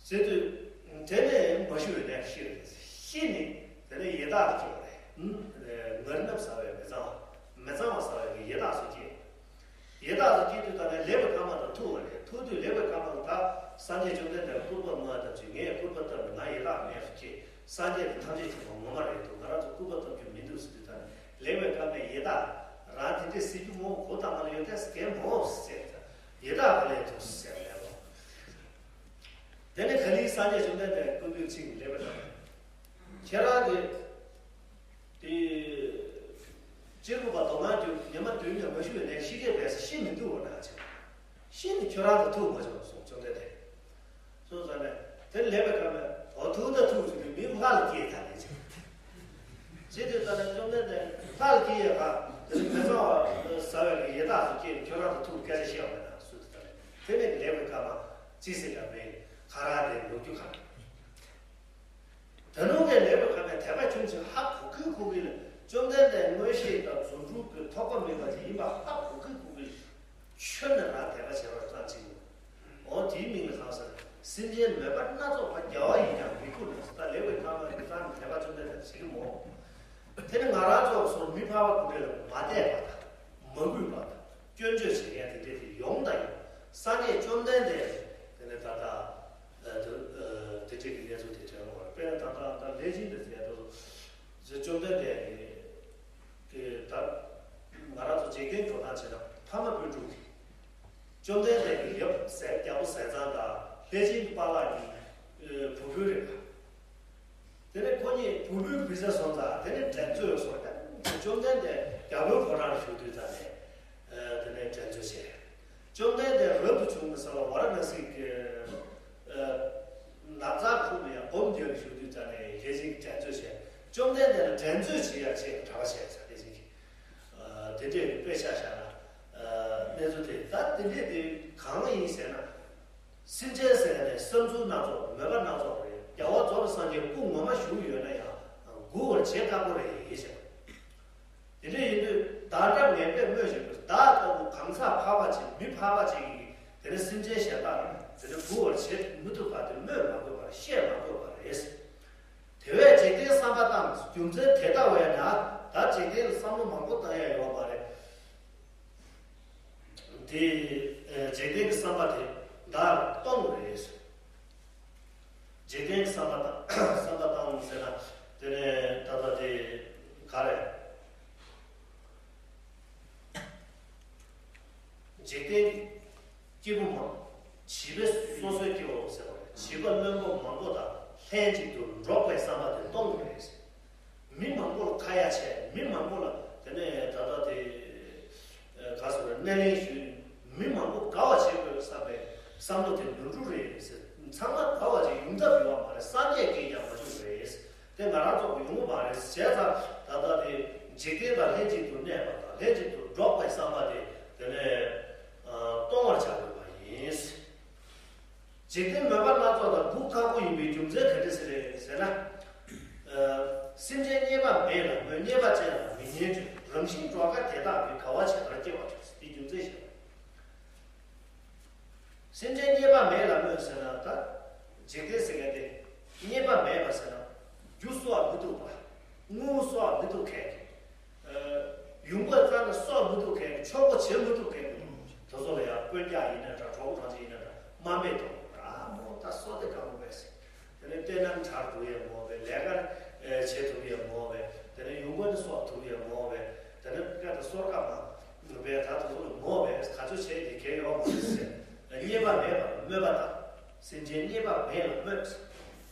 ཟེར་དུས། དེ་ནས་མ་ཞུ་བའི་ནད་ཤི་རེད། ཤི་ནི། དེ་ནས་ཡི་དྭགས་ལ་སྐྱེ་བ་རེད། ངར་སྣབས་ཟ་བའི་མི་གཙང་བ། མི་གཙང་བ་ཟ་བའི་ཡི་དྭགས་སུ་སྐྱེ། ཡི་དྭགས་སུ་སྐྱེ་དུས་ད་ནས་ལེགས་པའི་སྐར་མ་དང་ཐུག་པ་རེད། ཐུག་དུས་ལེགས་པའི་སྐར་མ་ལ་ད་ སངས་རྒྱས་བཅོམ་ལྡན་འདས་སྐུར་པ་བཏབ་པ་ཙམ་གྱིས་ངས་སྐུར་པ་བཏབ་ནས་ང་ཡི་དྭགས་མེད་པར་སྐྱེས། སངས་རྒྱས་དེ་ཐམས་ཅད་མཁྱེན་པ་ངོ་མ་རེད་འདུག་ང་རང་ཚོ་སྐུར་པ་བཏབ་རྒྱུ་མི་འདུག་ཟེར་དུས། ད་ནི་ལེགས་པའི་ཀརྨས་ཡི་དྭགས་རང་དེ་འདྲས་ཟེར་རྒྱུ་མོ་གོ་དང་མ་ལ་ཡོད་དེ་སྐད་མོ་ཟེར། ད་ཡི་དྭགས་ག་ལས་འདུག་ཟེར་ལས་ལོ། དེ་ནས་ག་ལེར་སངས་རྒྱས་བཅོམ་ལྡན་འདས་སྐུར་པའི་ཚིག་ལེགས་པའི་ཀརྨས། ཁྱེད་རང་གི་དེ། གཅེར་བུ་པ་མདོ་སྔགས་རྒྱུད་ཉི་མ་བདུན་ནས་མ་ཞུ་བའི་ནས་ཤི་ཁའི་བས་སུ་ཤི་མི་འདུག་འོ་ན་ཅེས། ཤི་ནི་ཁྱོད་རང་དང་ཐུག་མ་བྱུང་གསུངས་བཅོམ་ལྡན་འདས། སོང་ཙང་ནས་དེ་ལེགས་པའི་ཀརྨས་འོ་ཐུག་ད་ཐུག་ཟེར་དུས་མི་ལྷ་ལ་སྐྱེས་ད་ནས་ཅེས། ཅེས་དུས་ཙ་ནས་བཅོམ་ལྡན་འདས་ལྷ་ལ་སྐྱེས་ཡས་ག་དེ་ནི་མི་གཙང་བ་ཟ་བའི་གི་ཡི་དྭགས་སུ་སྐྱེས་ནས་ཁྱོད་རང་དང་ཐུག་སྐད་ཆ་བཤད་བ་མེད་ན་སུ་དེ་ལྟ་ནས་དེ་ནས་ལེགས་པའི་ཀརྨ་ཅི་ཟེར་ཡང་མེད་ཁ་ར་དེ་ལོ་རྒྱུས་ག་ད་ནུབ་ཀྱི་ལེགས་པའི་ཀརྨས་དད་པ་ཆུང་ཆུང་ཧ་གོ་གི་གོ་གི་ལ་བཅོམ་ལྡན་འདས་མངོན་ཤེས་དང་རྫུ་འཕྲུལ་གྱི་ཐོགས་པ་མེད་པ་ཅིག་ཡིན་པ་ཧ་གོ་གི་གོ་གི་ལ་ཆོས་ནི་རང་དད་པ་བྱེད་པར་རྩ་གཅིག་ནས། འོ་དེའི་མིང་ལ་གང་ཟེར། སེམས་ཅན་མོས་པ་སྣ་ཚོགས་པ་རྒྱལ་བ་ཡིན་ཀྱང་མི་བཀུར་ནས་ད་ལེགས་པའི་ཀརྨ་གི་རྩ་ནས་དད་པ་བཅོམ་ལྡན་འདས་བྱེད་ཀྱི་མོ། དེ་ནི་ང་རང་ཚོ་སོགས་མི་ཕལ་པ་གུ་རེ་ལ་མ་དད་པ་དང་མ་གུས་པ་དང་སྐྱོན་བརྗོད་བྱེད་མཁན་དེ་འདྲས་དེ་ཡོང་དང་ཡོང་། སངས་རྒྱས་བཅོམ་ལྡན་འདས་དེ་ནི་ད་ལྟ། ཨ་དེ་ཨ་དེ་འདྲའི་གི་གནས་ཚུལ་དེ་ཐོན་ཡོང་བ་རེད། དཔེར་ན་ད་ལྟ་ད་ལྷས་བྱིན་དེ་ཟེར་ཡ་དེ་ཚོ་བཅོམ་ལྡན་འདས་ཀྱི་ད་ང་རང་ཚོ་འཇིག་རྟེན་འགྲོ་སྟངས་བྱས་ན་ཕ་མ་སྤུན་གྲོགས་ཀྱི་བཅོམ་ལྡན་འདས་ཀྱི་ཡབ་ཟས་རྒྱལ་པོ་ཟས་གཙང་དང་ལྷས་བྱིན་གྱི་པཱ་ལགས་ཀྱི་ཨ་བུ་སྤུན་རེད་པ། དེ་ནས་ཁོ་གཉིས་བུ་སྤུན་བུ་ཚ་སོང་ཙང་དེ་ནས་འགྲན་རྩོད་སོང་ཙང་བཅོམ་ལྡན་འདས་རྒྱལ་པོའི་ཕོ་བྲང་ལ་བཞུགས་དུས་ཙམ་ནས་དེ་ནས་འགྲན་རྩོད་བྱས། བཅོམ་ལྡན་འདས་རབ་ཏུ་བྱུང་བའི་ས་ལ་ཝཱ་ར་ཎཱ་སི་གི་ནགས་ཚལ་ཁུག་ནས་ཡང་སྒོམ་རྒྱག་གི་བཞུགས་དུས་ཙམ་ནས་ལྷས་བྱིན་གྱིས་འགྲན་རྩོད་བྱས། བཅོམ་ལྡན་འདས་ལ་འགྲན་རྩོད་བྱེད་ཡ་བྱས་གྲྭ་པ་བྱས་ཙང་ལྷས་བྱིན་གྱིས་དེ་འདྲས་ཀྱི་དཔེ་ཆ་བཞག་ན་གནས་ཚུལ་དེ་ད་དེ་འདྲས་དེ་གང་ཡིན་ཟེར་ན། སེམས་ཅན་ཟེར་ནས་བསམ་ཚུལ་སྣ་ཚོགས་མོས་པ་སྣ་ཚོགས་རེད། རྒྱལ་བ་རྫོགས་པའི་སངས་རྒྱས་སྐུ་ངོ་མ་བཞུགས་ཡོད་ན་ཡང་མགུ་བར་བྱེད་ཁག་པོ་རེད་ཟེར། དེ་འདྲ་ཡིན་དུས་བདག་འདྲ་ངན་པས་སྨོད་བཞིན་དུ་བདག་ལྟ་བུ་གང་ཟག་ཕལ་པ་ཅིག་མི་ཕལ་པ་ཅིག་གིས་དེ་ནི་སེམས་ཅན་གཞན་དག་དེ་ནི་མགུ་བར་བྱེད་མི་ཐུབ་པ་དེ་སྨོད་མ་དགོས་པར་བཤད་མ་དགོས་པ་རེད། དེ་བས་འཇིག་རྟེན་བསམ་པ་བཏང་རྒྱུ་མཚན་དེ་ལྟ་བས་ན་ད་འཇིག་རྟེན་ལ་བསམ་བློ་མང་པོ་བཏང་ཡ་ཡོད་མ་རེད། དེ་འཇིག་རྟེན་གྱི་བསམ་པ་དེ་བདག་སྟོང་རེད། འཇིག་རྟེན་གྱི་བསམ་པ་དང་བསམ་པ་བཏང་ཟེར་ན་དེ་ནས་ད་ལྟ་དེ་ག་རེད། འཇིག་རྟེན་གྱི་སྐྱེས་བུ་མང་བྱིས་པའི་སོ་སོའི་སྐྱེ་བོ་ཟེར་བ་རེད། བྱིས་པ་རློན་པོ་མང་པོ་དང་ལྷན་ཅིག་ཏུ་འགྲོགས་པའི་བསམ་པ་དེ་སྟོང་རེད། མི་མང་པོ་ལ་ཁ་ཡ་བྱས། མི་མང་པོ་ལ་དེ་ནས་ད་ལྟ་དེ་ག་ཟེར་བ་སྣེ་ལེན་ཞུས། མི་མང་པོ་དགའ་བ་བྱེད་དགོས་བསམ་པའི་བསམ་བློ་དེ་ནོར་འཁྲུལ་རེད་ཟེར། ཚང་མ་དགའ་བ་བྱེད་ཡོང་ཐབས་ཡོད་པ་མ་རེད། སངས་རྒྱས་ཀྱིས་ཀྱང་མ་བྱུང་རེད། དེ་ང་རང་ཚོ་ཡོང་གི་མ་རེད། བྱས་ཙང་ད་ལྟ་དེ་འཇིག་རྟེན་དང་ལྷན་ཅིག་ཏུ་གནས་པ་དང་ལྷན་ཅིག་ཏུ་འགྲོགས་པའི་བསམ་པ་དེ་དེ་ནས་སྟོང་བར་བྱ་དགོས་པ་ཡིན། འཇིག་རྟེན་མོས་པ་སྣ་ཚོགས་དང་སྒུག་ཁག་པོ་ཡིན་པའི་རྒྱུ་མཚན་ག་འདྲ་ཞིག་རེད་ཟེར་ན། སེམས་ཅན་རྙེད་པ་མེད་ལ་སྨོད། རྙེད་པ་ཅན་ལ་མི་སྙན་བརྗོད། རང་བཞིན་འགྲོ་དཀའ་དེ་དག་གིས། དགའ་བ་ཇི་ལྟར་སྐྱེ་བར་འགྱུར། དེའི་རྒྱུ་མཚན་ཞིག་རེད། སེམས་ཅན་རྙེད་པ་མེད་ལ་སྨོད་ཟེར་ན་ད་འཇིག་རྟེན་ཟེར་མཁན་དེ་རྙེད་པ་མེད་པ་ཟེར་ན་རྒྱུ་གསོག་མི་ཐུབ་པ། དངུལ་གསོག་མི་ཐུབ་མཁན། ཡོང་སྒོ་རྩ་ནས་གསོག་མི་ཐུབ་མཁན། ཆོག་མགོ་བྱེད་མི་ཐུབ་མཁན། དེ་ཚོ་ལ་ཡང་དཔོན་རྒྱག་ཡིན་ན་འདྲ། གྲོགས་པོ་རང་བཞིན་ཡིན་ན་འདྲ། དམའ་འབེབས་གཏོང་། ཨ་མོ་ད་གསོག་དེ་དཀའ་མོ་བས་ཟེར། དེ་ནས་བསྟན་ནམ་གྲ་སྒྲིག་ཡས་མོ་བས། ལས་ཀ་བྱེད་ཐུབ་ཡས་མོ་བས། དེ་ནས་ཡོང་སྒོ་ནི་གསོག་ཐུབ་ཡས་མོ་བས། དེ་ནས་སྐད་དང་གསོར་ཁ་མ་བས། ད་དེ་ཚོ་ལ་མོ་བས་ག་ཚོད་བྱས་དེ་གལ་ཡོད་མ་རེད་ཟེར། རྙེད་པ་མེད་པར་སྨོད་པ་དང་། སེམས་ཅན་རྙེད་པ་མེད་ལ་སྨོད།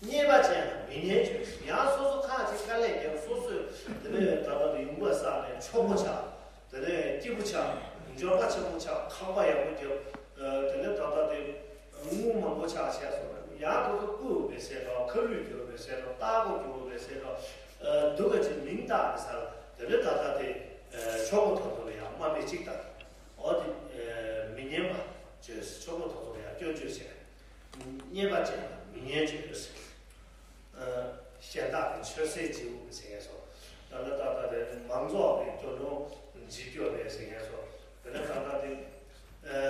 རྙེད་པ་ཅན་ལ་མི་སྙན་བརྗོད། ཡང་སོ་སོ་ཁ་ཅིག་དཀའ་ལས་བརྒྱབ། སོ་སོས་དེ་ནས་ད་ལྟ་དུ་ཡོང་སྒོ་བསགས་ནས་ཆོག་མགོ་ཆགས། དེ་ནས་སྐྱིད་པོ་ཆགས། འབྱོར་པ་ཆེན་པོ་ཆགས། ཁང་པ་ཡག་པོ་བརྒྱབ། དེ་ནས་ད་ལྟ་དེ་དངུལ་མང་པོ་ཆགས་བྱས་སོང་ན་ཡང་དེ་ཚོ་བརྐུས་པའི་ཟེར་འགྲོ། ཁ་བསླུས་བརྒྱབ་པའི་ཟེར་འགྲོ། ལྟག་སྒོ་བརྒྱབ་པའི་ཟེར་འགྲོ། སྡུག་ག་ཅིག་མིང་བཏགས་ནས་ཟེར། དེ་ནས་ད་ལྟ་དེ་ཆོག་མགོ་ཐོག་ཐོག་ལ་ཡང་དམའ་འབེབས་ཅིག་དང་། འོ་དེ་མི་སྙན་པ་བརྗོད། ཆོག་མགོ་ཐོག་ཐོག་ལ་ཡང་སྐྱོན་བརྗོད་བྱས། རྙེད་པ་ཅན་ལ་མི་སྙན་བརྗོད། གཞན་དག་གི་ཆོས་ཟད་བྱེད་དགོས་ཟེར་མཁན་སོགས། ད་ལྟ་ད་ལྟ་དེ་མང་ཚོགས་ཀྱི་འགྲོ་གྲོན་བརྗེ་སྤྱོད་རེད་ཟེར་མཁན་སོགས། དེ་ནས་ད་ལྟ་དེ་ཨ་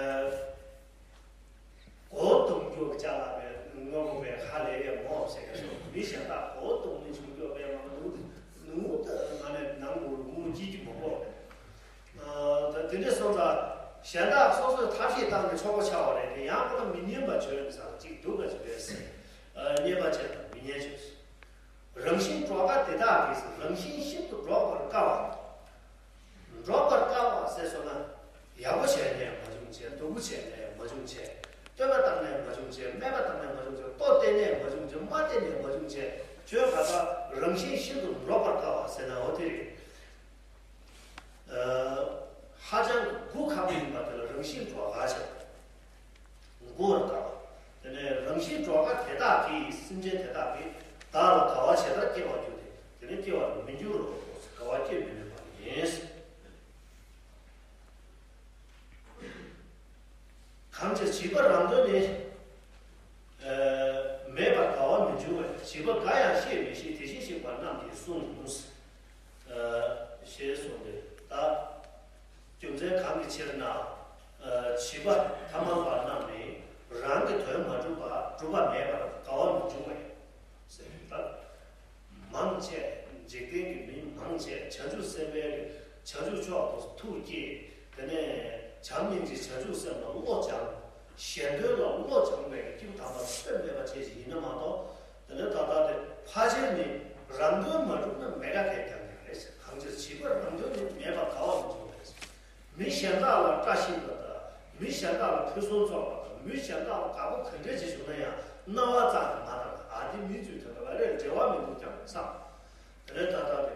སྒོ་རྡུང་རྒྱུ་ཅ་ལག་པས་དངོས་པོ་པས་ཧ་ལས་ཡས་མོ་ཟེར་མཁན་སོགས། མི་གཞན་དག་སྒོ་རྡུང་ནི་བྱུང་རྒྱུ་པས་མ་ནུ་ནུ་ད་ང་ནས་ནང་དུ་དངུལ་སྐྱིད་ཀྱི་མོ་གོ། ད་དེ་འདྲས་སོང་ཙང་ གཞན་དག་སོ་སོས་ཐབས་ཤེས་བཏང་ནས་ཆོག་པ་ཆགས་པ་རེད་དེ། ཡང་ཁོ་ན་མི་སྙན་པ་བྱོས་ཟེར་ཅིག་སྡུག་པ་ཅིག་རེད་ཟེར། ཨ། སྙན་པ་བྱས་དང་མི་སྙན་བྱོས། རང་བཞིན་གྲོགས་དགའ་དེ་དག་གིས་ཟེར། རང་བཞིན་ཤིན་ཏུ་འགྲོགས་པར་དཀའ་བ། འགྲོགས་པར་དཀའ་བ་ཟེར་སོང་ན། ཡག་པོ་བྱས་ནས་མ་བྱུང་བྱས། སྡུག་པོ་བྱས་ནས་མ་བྱུང་བྱས། བསྟོད་པ་བཏང་ནས་མ་བྱུང་བྱས། སྨད་པ་བཏང་ནས་མ་བྱུང་བྱས། བསྟོད་བསྟན་ནས་མ་བྱུང་བྱས། སྨད་བསྟན་ནས་མ་བྱུང་བྱས། བྱོས་ག་ས། རང་བཞིན་ཤིན་ཏུ་འགྲོགས་པར་དཀའ་བ་ཟེར་ན་འོ་དེ་རེད། ཨ། ཧ་ཅང་གུ་ཁག་པོ་ཡིན་པ་དེ་ལ་རང་བཞིན་གྲོགས་དགའ་ཟེར། མགུ་བར་དཀའ་བ། དེ་ནས་རང་བཞིན་གྲོགས་དགའ་དེ་དག་གིས། སེམས་ཅན་དེ་དག་གིས་བདག་ལ་དགའ་བ་ཇི་ལྟར་སྐྱེ་བར་འགྱུར་ཏེ། དེ་ནས་སྐྱེ་བར་མི་འགྱུར་རོ། དགའ་བ་སྐྱེ་མི་ནུས་པ་ཡིན། གང་ཕྱིར་བྱིས་པ་རང་དོན་ནི། ཨ། མེད་པར་དགའ་བ་མི་འབྱུང་བས། བྱིས་པ་དགའ་ཡང་བཤེས་མི་ཤེས། དེ་བཞིན་གཤེགས་པ་རྣམས་ཀྱིས་གསུངས། ཨ། ཞེས་གསུངས་ཏེ། ད་རྒྱུ་མཚན་གང་གི་ཕྱིར་ན། ཨ། བྱིས་པ་ཐ་མལ་པ་རྣམས་ནི་རང་གི་དོན་མ་གྲུབ་པ། གྲུབ་པ་མེད་པར་དགའ་བ་མི་འབྱུང་བས་ཟེར། ད་མང་ཆེ། འཇིག་རྟེན་གྱི་མི་མང་ཆེ་བྱང་ཆུབ་སེམས་དཔའི་བྱང་ཆུབ་མཆོག་ཏུ་ཐུགས་བསྐྱེད། དེ་ནས་བྱམས་སྙིང་རྗེ་བྱང་ཆུབ་སེམས་ལ་བློ་སྦྱངས། གཞན་དོན་ལ་བློ་སྦྱངས་པའི་སྐྱེས་བུ་དམ་པ་ཚོད་མེད་པ་ཅན་ཞིག་ཡིན་ན་མ་གཏོགས། དེ་ནས་ད་ལྟ་དེ་ཕལ་ཆེར་ནི་རང་དོན་མ་གྲུབ་ན་མེད་དགའ་དེ་ཀྱང་ཡང་རེད། གང་ཕྱིར་བྱིས་པ་རང་དོན་ནི་མེད་པར་དགའ་བ་མི་འབྱུང་བས། མི་གཞན་དག་ལ་བཀྲ་ཤིས་པ་དང་། མི་གཞན་དག་ལ་ཕུན་སུམ་ཚོགས་པ་དང་། མི་གཞན་དག་ལ་དགའ་པོ་ག་འདྲ་ཅིག་བྱུང་ན་ཡང་སྣང་བ་རྩ་ནས་མ་དག་པ། ཨ། དེ་མི་ཚོའི་དོན་དག་ལ་རེ་འབྲེལ་བ་མི་འདུག་ཀྱང་བསམ། དེ་ནས་ད་ལྟ་དེ།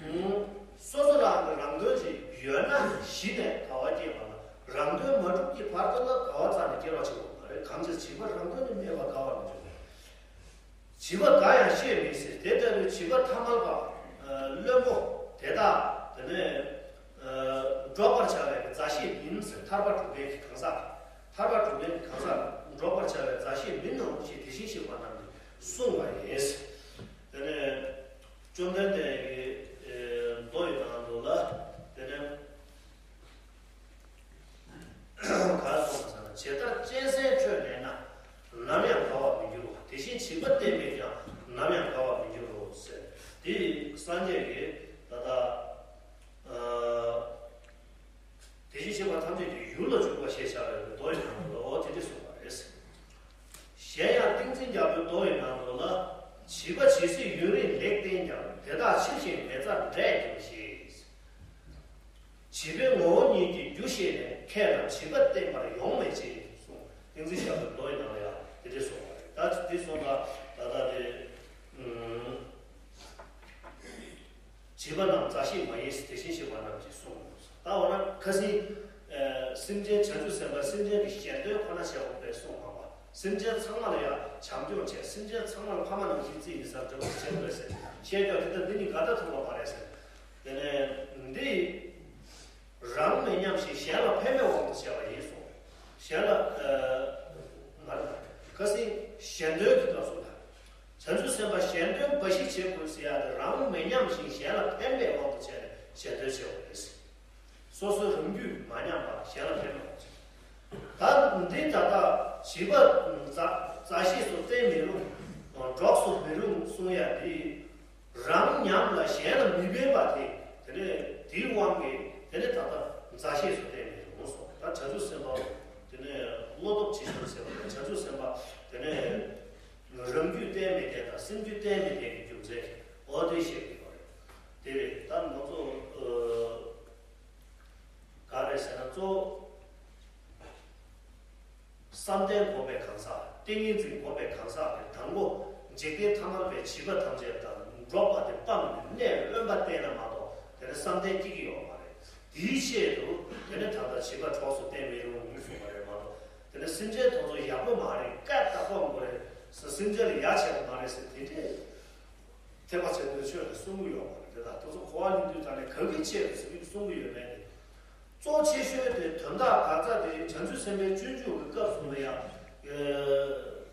ཨུམ། སོ་སོ་རང་གི་རང་དོན་ཅིག་ཡོད་ན་གཞི་ནས་དགའ་བ་སྐྱེས་པ་ལ། རང་དོན་མ་གྲུབ་ཀྱི་བར་དུ་ལ་དགའ་བ་རྩ་ནས་སྐྱེ་བ་ཆེ་བ་མ་རེད། གང་ཕྱིར་བྱིས་པ་རང་དོན་ནི་མེད་པར་དགའ་བ་མི་འབྱུང་བས། བྱིས་པ་དགའ་ཡང་བཤེས་མི་ཤེས། དེ་ལྟ་བུའི་བྱིས་པ་ཐ་མལ་པ། ཨ། བླུན་པོ་དེ་དག་དེ་ནས། ཨ། འགྲོགས་པར་བྱ་བའི་མཛའ་བཤེས་མིན་ཟེར། ཐར་པ་སྒྲུབ་པའི་གི་གང་ཟག་ཐར་པ་སྒྲུབ་པའི་གི་གང་ཟག་འགྲོགས་པར་བྱ་བའི་མཛའ་བཤེས་མིན་ནོ་ཞེས་དེ་བཞིན་གཤེགས་པ་རྣམས་ཀྱིས་གསུངས་པ་ཡིན། དེ་ནས་བཅོམ་ལྡན་འདས་ཀྱི། ཨ། མདོ་ཡི་ནང་དུ་ལ། དེ་ནས། ག་རེ་གསུངས་པ་ཟེར་ན། ཇི་ལྟར་གཅན་གཟན་ཁྲོད་གནས་ན། ནམ་ཡང་དགའ་བར་མི་འགྱུར་བ། དེ་བཞིན་བྱིས་པ་བསྟེན་པས་ཀྱང་། ནམ་ཡང་དགའ་བར་མི་འགྱུར་རོ་ཟེར། དེ་སངས་རྒྱས་ཀྱིས་ད་ལྟ། ཨ། དེ་བཞིན་གཤེགས་པ་ཐམས་ཅད་ཀྱི་ཡུལ་ལ་འཇུག་པ་ཞེས་བྱ་བའི་མདོ་ཡི་ནང་དུ་ལ་འོ་དེ་འདྲ་གསུངས་པ་རེད། གཞན་ཡང་ཏིང་འཛིན་རྒྱལ་པོའི་མདོ་ཡི་ནང་དུ་ལ། བྱིས་པ་ཇི་སྲིད་ཡུན་རིང་ལེགས་བསྟེན་ཀྱང་། དེ་དག་ཕྱིར་ཞིང་མེ་བཙའ་འབྲས་ཀྱང་ཞེས། བྱིས་པའི་ངོ་བོ་ཉིད་ཀྱི་རྒྱུ་ཤེས་ནས། མཁས་དང་བྱིས་པ་བསྟེན་པར་ཡོང་མེད་ཅེས་གསུངས། ཏིང་འཛིན་རྒྱལ་པོའི་མདོ་ཡི་ནང་ལ་ཡང་དེ་འདྲ་གསུངས་པ་རེད། ད་དེ་སོང་ཙང་ད་ལྟ་དེ། ཨུམ། བྱིས་པ་རྣམས་མཛའ་བཤེས་མ་ཡིན། དེ་བཞིན་གཤེགས་པ་རྣམས་ཀྱིས་གསུངས། ད་འོ་ན་ཁ་སང་། ཨ། སེམས་ཅན་བྱང་ཆུབ་སེམས་དཔའ་སེམས་ཅན་གྱི་གཞན་དོན་ཁོ་ན་བྱེད་དགོས་པའི་གསུངས་མ་པ། སེམས་ཅན་ཚང་མ་ལ་ཡང་བྱམས་སྐྱོང་བྱས། སེམས་ཅན་ཚང་མ་ལ་ཕ་མ་ནང་བཞིན་བརྩི་ཡིན་ས་འདྲ་བོ་བྱེད་དགོས་ཟེར་བཤད་ཀྱང་། དེ་ལྟར་འདི་ནི་འགལ་ཟླ་ཐུབ་པ་མ་རེད་ཟེར། དེ་ནས་འདི། རང་མི་ཉམས་ཤིང་གཞན་ལ་ཕན་པའི་དབང་དུ་བྱས་པ་ཡིན་གསུངས། གཞན་ལ། ཨ། མ་རེད། ཁ་སང་གཞན་དོན་གྱི་སྐབས་སུ་ལ། བྱང་ཆུབ་སེམས་དཔའ་གཞན་དོན་འབའ་ཞིག་བྱེད་དགོས་ཟེར་ཡ་དེ། རང་མི་ཉམས་ཤིང་གཞན་ལ་ཕན་པའི་དབང་དུ་བྱས་ནས་གཞན་དོན་བྱེད་དགོས་རེད། སོ་སོའི་རང་རྒྱུད་མ་ཉམས་པ་གཞན་ལ་ཕན་པའི་དབང་དུ་བྱེད། ད་འདི་ད་ལྟ་བྱིས་པ་མཛའ་མཛའ་བཤེས་སུ་བསྟེན་མི་རུང་། གྲོགས་སུ་མི་རུང་གསུང་ཡ་འདི། རང་ཉམས་ལ་གཞན་ལ་མི་ཕན་པ་དེ། དེ་ནས་དེའི་དབང་གིས་དེ་ནས་ད་ལྟ་མཛའ་བཤེས་སུ་བསྟེན་མི་རུང་གསུངས། ད་བྱང་ཆུབ་སེམས་དཔའ་དེ་ནས་བློ་སྟོབས་ཆེ་ཆུང་ཟེར་བ་དང་། བྱང་ཆུབ་སེམས་དཔའ་དེ་ནས་རང་རྒྱུད་བརྟན་མི་བརྟན་དང་སེམས་རྒྱུད་བརྟན་མི་བརྟན་གྱི་རྒྱུ་མཚན་འོ་དེ་བཤད་ཀྱི་ཡོད་རེད། དེ་རེད། ད་ང་ཚོ་ཨ་ག་རེ་ཟེར་ན། གཙོ་བོ་བསམ་གཏན་བསྒོམ་པའི་གང་ཟག་ཏིང་ངེ་འཛིན་བསྒོམ་པའི་གང་ཟག་དེ་དང་པོ་འཇིག་རྟེན་ཐ་མལ་པའི་བྱིས་པ་ཐམས་ཅད་དང་འགྲོགས་པ་དེ་སྤངས་ནས་གནས་དབེན་པ་བསྟེན་ན་མ་གཏོགས་དེ་ནས་བསམ་གཏན་སྐྱེ་གི་ཡོད་མ་རེད། དེའི་ཆེད་དུ་དེ་ནས་ད་ལྟ་བྱིས་པ་གྲོགས་སུ་བསྟེན་མི་རུང་གསུངས་པ་རེད་མ་གཏོགས། དེ་ནས་སེམས་ཅན་དེ་ཚོ་ཡག་པོ་མ་རེད། བཀའ་བཏགས་པ་མ་རེད་ཟེར། སེམས་ཅན་ལ་ཡ་བྱས་པ་མ་རེད་ཟེར། དེ་འདྲས། ཐེག་པ་ཆེན་པོའི་ཆོས་ལ་གསུང་གི་ཡོད་པ་རེད། དེ་དག་དེ་ཚོ་གོ་བ་ལེན་དུས་ད་ནས་ག་གི་ཆེད་དུ་གསུང་གི་ཡོད་མེད་དེ། གཙོ་ཆེ་ཤོས་དེ་དོན་དག་དགག་རྩ་དེ་བྱང་ཆུབ་སེམས་དཔའི་སྤྱོད་འཇུག་གི་སྐབས་སུ་ལ་ཡང་། ཨ།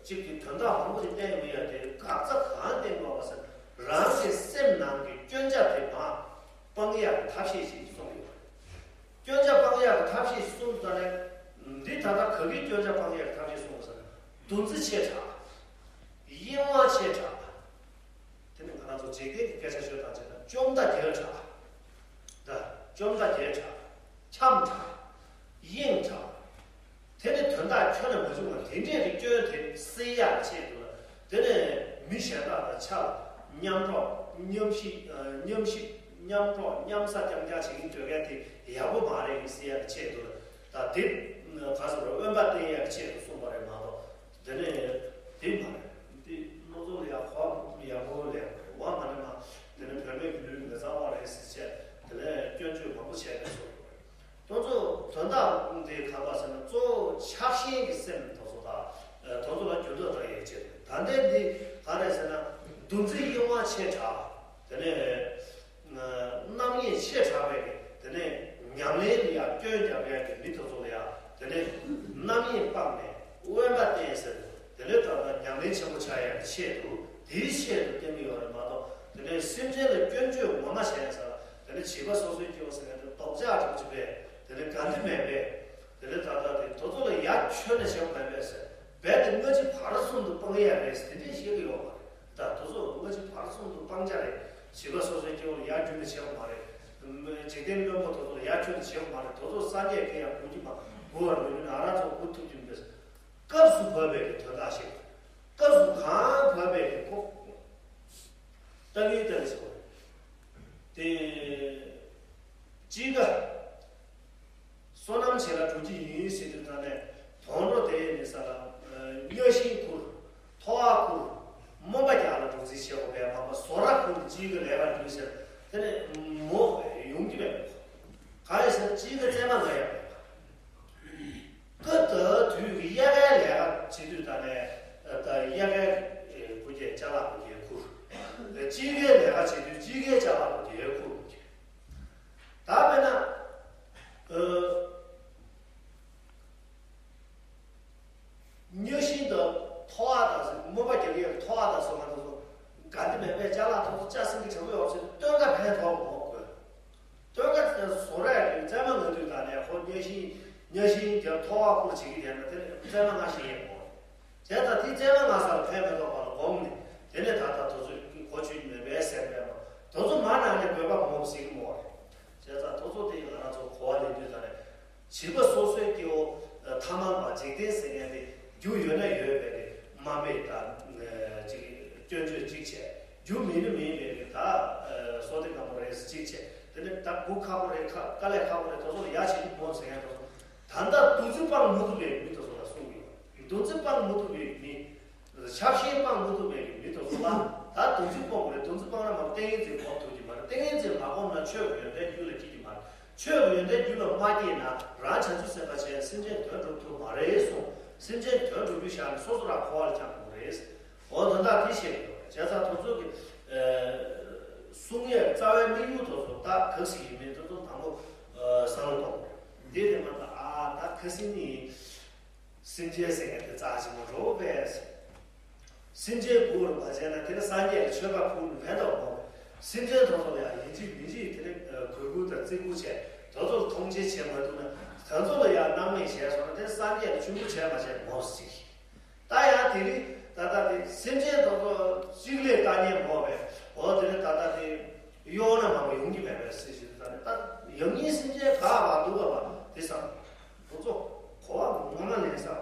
གཅིག་གི་དོན་དག་མང་པོ་ཞིག་བསྟན་ཡོད་ཡ་དེ། དགག་རྩ་གང་བསྟན་དགོས་པ་ཟེར། རང་གི་སེམས་ནང་གི་སྐྱོན་ཆ་དེ་མར་སྤང་ཡག་གི་ཐབས་ཤེས་ཤིག་གསུངས་ཡོད་རེད། སྐྱོན་ཆ་སྤང་ཡག་གི་ཐབས་ཤེས་ཤིག་གསུངས་ཙང་ནས། འདི་ད་ལྟ་ག་གི་སྐྱོན་ཆ་སྤང་ཡག་གི་ཐབས་ཤེས་གསུངས་པ་ཟེར་ན། འདུ་འཛི་ཆེ་དྲགས། གཡེང་བ་ཆེ་དྲགས། དེ་ནི་ང་རང་ཚོ་འཇིག་རྟེན་གྱི་སྐད་ཆ་ཤོད་སྟངས་བྱས་ན། ཅོམ་ད་རྒྱལ་དྲགས། ད་ཅོམ་ད་རྒྱལ་དྲགས། འཁྱམས་དྲགས། གཡེང་ དེ་ནས་མི་གཞན་དག་དང་ཆ་ལ་མཉམ་འགྲོགས་མཉམ་ཞིབ་ཨ་མཉམ་ཞིབ་མཉམ་འགྲོགས་མཉམ་ཟ་རྐྱང་རྐྱང་བྱེད་ཀྱིན་སྡོད་མཁན་དེ་ཡག་པོ་མ་རེད་ཟེར་ཡག་གི་ཆེད་དུ་ད་དེ་ག་ཟེར་རོ་དབེན་པ་བསྟེན་ཡག་གི་ཆེད་དུ་གསུངས་པ་རེད་མ་གཏོགས། དེ་ནས་དེ་མ་རེད། དེ་སྣ་ཚོགས་ལ་ཡག་གོ་ཡག་པོ་ལས་དགོས་རེད་བ། མ་རེད་མ། དེ་ནས་བུད་མེད་ཀྱི་ལུས་མི་གཙང་བ་རེད་ཟེར་བྱས་དེ་ལས་སྐྱོན་བརྗོད་མང་པོ་བྱས་པའི་བཟོ་འདུག་དེ་ཚོ་དོན་དག་དེ་ག་པར་ཟེར་ན་གཙོ་བོ་ཆགས་ཞེན་གྱི་སེམས་དེ་ཚོ་དང་དེ་ཚོ་ལ་འགྱུར་ལྡོག་གཏོང་ཡག་ཆེད་དུ། ད་ལྟའི་འདི་ག་རེད་ཟེར་ན་འདུ་འཛི་གཡེང་བ་ཆེ་དྲགས། དེ་ནས་རྣམ་གཡེང་ཆེ་དྲགས་པའི་དེ་ནས་ཉམས་ལེན་ལ་ཡང་སྐྱོན་རྒྱབ་ཡག་གི་མི་དེ་ཚོ་ལ་ཡང་དེ་ནས་རྣམ་གཡེང་སྤངས་ནས་དབེན་པ་བསྟེན་ཟེར་དུས་དེ་ལས་ད་ལྟ་ཉམས་ལེན་ཆེན་པོ་ཆགས་ཡག་གི་ཆེད་དུ་དེའི་ཆེད་དུ་བསྟན་གྱི་ཡོད་རེད་མ་གཏོགས། དེ་ནས་སེམས་ཅན་ལ་སྐྱོན་བརྗོད་ངོ་མ་བྱས་ས་ལ་དེ་ནས་བྱིས་པ་སོ་སོའི་སྐྱེ་བོ་ཟེར་མཁན་དེ་ལྡོག་ཆགས་འགྲོ་གི་རེད། དེ་ནས་དགའ་འདི་མེད་པས། དེ་ནས་ད་ལྟ་དེ་དེ་ཚོ་ལ་ཡ་ཁྱོན་ནས་བྱེད་དགོས་པས་ཟེར་རྦད་དེ་སྔ་ཕྱི་བར་གསུམ་དུ་སྤང་ཡག་རེད་ཟེར་དེ་འདྲས་བཤད་གི་ཡོད་མ་རེད། ད་དེ་ཚོ་སྔ་ཕྱི་བར་གསུམ་དུ་སྤང་བྱ་རེད། བྱིས་པ་སོ་སོའི་སྐྱེ་བོ་ལ་ཡ་ཁྱོན་ནས་བྱེད་དགོས་མ་རེད། འཇིག་རྟེན་བློན་པོ་དེ་ཚོ་ལ་ཡ་ཁྱོན་ནས་བྱེད་དགོས་མ་རེད། དེ་ཚོ་སངས་རྒྱས་ཀྱི་ཡང་དགོས་ཀྱི་མ་དགོས་པར་མི་ནུས་ན་ང་རང་ཚོ་དགོས་ཐུབ་ཀྱི་མི་འདུག་སྐབས་སུ་བབས་པའི་གི་དོན་དག་ཞིག་སྐབས་སུ་གང་བབས་པའི་གི་ཁོ་ལྟ་གི་ལྟ་གི་ཞིག་དེ་གཅིག་ག་བསོད་ནམས་བྱེད་ལ་གྲུབ་ཀྱི་ཡིན་ཟེར་དུས་ད་ནས་དོན་འགྲོ་དེ་ནི་ས་ལ་གཉའ་ཤིང་ཁུར། ཐོ་བ་ཁུར། རྨོན་པ་རྒྱག་ལ་གྲུབ་རྩིས་བྱེད་དགོས་པས་མ་པ་བཟོ་ར་ཁུར་གཅིག་གི་ལས་ཀ་འགྲུལ་ཟེར་དེ་ནས་མོ་ཡོང་གི་མེད་པ། གང་ཡིན་ཟེར་གཅིག་གི་རྩེད་མ་ལ་ཡང་མེད་པ། ཀ་ད་དུས་ཀྱི་དབྱར་ཁའི་ལས་ཀ་བྱེད་དུས་ད་ནས་ད་དབྱར་ཁའི་བུ་རྒྱལ་ཅ་ལག་བུ་རྒྱལ་ཁུར། དཔྱིད་ཀའི་ལས་ཀ་བྱེད་དུས་དཔྱིད་ཀའི་ཅ་ལག་བུ་རྒྱལ་ཁུར། ད་དཔེར་ན་གཉའ་ཤིང་དང་ཐོ་བ་དང་རྨོན་པ་རྒྱག་ཡས་ཐོ་བ་དང་སོགས་པ་དེ་ཚོ་དགའ་འདི་མེད་པའི་ཅ་ལག་དེ་ཚོ་ལྕགས་སྲིན་གྱི་གྲོགས་ཡོད་ཟེར་སྟོན་ཀ་ཕན་ཐོགས་མོ་དགོས། སྟོན་ཀ་དེ་བཟོ་རས་ཀྱི་རྩེད་མོ་ལ་དུས་ད་ནས་ཁོ་གཉའ་ཤིང་གཉའ་ཤིང་རྒྱབ་ཐོ་བ་ཁུར་བྱེད་ཀྱི་དེ་ན་དེ་རྩེད་མོ་ང་ཤེས་ཡས་མོ། བྱས་ཙང་དེ་རྩེད་མོ་ང་སར་ཕན་མི་ཐོགས་པ་ལ་དགོངས་ནས་དེ་ནས་ད་ལྟ་དེ་ཚོ་གོ་ཆོད་ཀྱི་མེད་པའི་སེམས་པས་མ་དེ་ཚོ་མ་ནང་ནས་དགོས་པ་མོ་ཟེར་གྱི་མོ་རེད། བྱས་ཙང་དེ་ཚོ་དེ་ང་རང་ཚོ་གོ་བ་ལེན་དུས་ད་ནས། བྱིས་པ་སོ་སོའི་སྐྱེ་བོ་ཐ་མལ་པ་འཇིག་རྟེན་ཟེར་མཁན་དེ་རྒྱུ་ཡོད་ན་ཡོད་པའི་དམའ་འབེབས་དང་ཅིག་སྐྱོན་བརྗོད་ཅིག་བྱས། རྒྱུ་མེད་ན་མེད་པའི་ད་བསོད་བདེ་སྒམ་པོ་རེད་ཅིག་བྱས། དེ་ནས་ད་སྒུག་ཁག་པོ་རེད། ཁ་དཀའ་ལས་ཁག་པོ་རེད། དེ་ཚོ་ལ་ཡ་བྱེད་ཀྱི་མོ་ཟེར་མཁན་དེ་ཚོ་ད་ལྟ་འདུ་འཛི་སྤང་མི་ཐུབ་པའི་མི་དེ་ཚོ་ལ་གསུངས་ཡོད། འདུ་འཛི་སྤང་མི་ཐུབ་པའི་མི། ཆགས་ཞེན་སྤང་མི་ཐུབ་པའི་མི་དེ་ཚོ་ལ་ད་འདུ་འཛི་སྤོང་དགོས་རེད། འདུ་འཛི་སྤང་ན་མ་ཏིང་ངེ་འཛིན་སྒོམ་ཐུབ་ཀྱི་མ་རེད། ཏིང་ངེ་འཛིན་མ་སྒོམ་ན་ཆོས་ཀྱི་ཡོན་ཏན་རྒྱུད་ལ་སྐྱེ་གི་མ་རེད། ཆོས་ཀྱི་ཡོན་ཏན་རྒྱུད་ལ་མ་སྐྱེས་ན་རང་བྱང་ཆུབ་སེམས་དཔའ་བྱས་སེམས་ཅན་དོན་སྒྲུབ་ཐུབ་མ་རེད་གསུངས། སེམས་ཅན་དོན་སྒྲུབ་རྒྱུ་བཞག་ནས་སོ་སོ་རང་འཁོར་བ་ལ་བཅངས་དགོས་རེད། འོ་དོན་དག་དེ་བཤད་ཀྱི་ཡོད་རེད། བྱས་ཙང་དེ་ཚོ་གི་གསུང་ཡས་རྩ་བའི་དམིགས་ཡུལ་དེ་ཚོ་ད་ག་ཟིག་ཡིན་མིན་དེ་ཚོ་དང་པོ་བསམ་བློ་གཏོང་དགོས་རེད། དེ་དེ་མ་ད་ཨ་ད་ག་ཟིག་ནི། སེམས་ཅན་ཟེར་མཁན་དེ་རྩ་ཆེན་པོ་འགྲོ་བས། སེམས་ཅན་མགོ་རུ་མ་བྱས་ན་དེ་ནི་སངས་རྒྱས་ལ་མཆོད་པ་ཕུལ་ནས་ཕན་ཐོགས་མོ། སེམས་ཅན་ཐོག་ཐོག་ལ་ཡང་ཡིན་གཅིག་མིན་གཅིག་དེ་ནི་གུས་བཀུར་དང་བརྩི་བཀུར་བྱས། དེ་ཚོ་ལ་མཐོང་ཆེན་བྱས་མ་ཐུབ་ན་དེ་ཚོ་ལ་ཡང་སྣང་མེད་བྱས་སོང་ན་དེ་སངས་རྒྱས་ལ་ཆུང་ཀུ་བྱས་མ་བྱས་མོ་ཟིག་ད་ཡང་དེ་རིང་ད་ལྟ་དེ་སེམས་ཅན་ཐོག་ཐོག་གཅིག་ལས་ལྟ་ཉན་མོ་བས། འོ་དེ་ནི་ད་ལྟ་དེ་གཡོག་ན་མང་པོ་ཡོང་གི་མེད་པའི་སྲིད་ཞུ་ད་ནི་ད་ཡང་སྙིང་སེམས་ཅན་ག་བ་འདུག་ག་བ་དེ་བསམ། དེ་ཚོ་གོ་བ་ངོ་མ་ལེན་ས་འོ།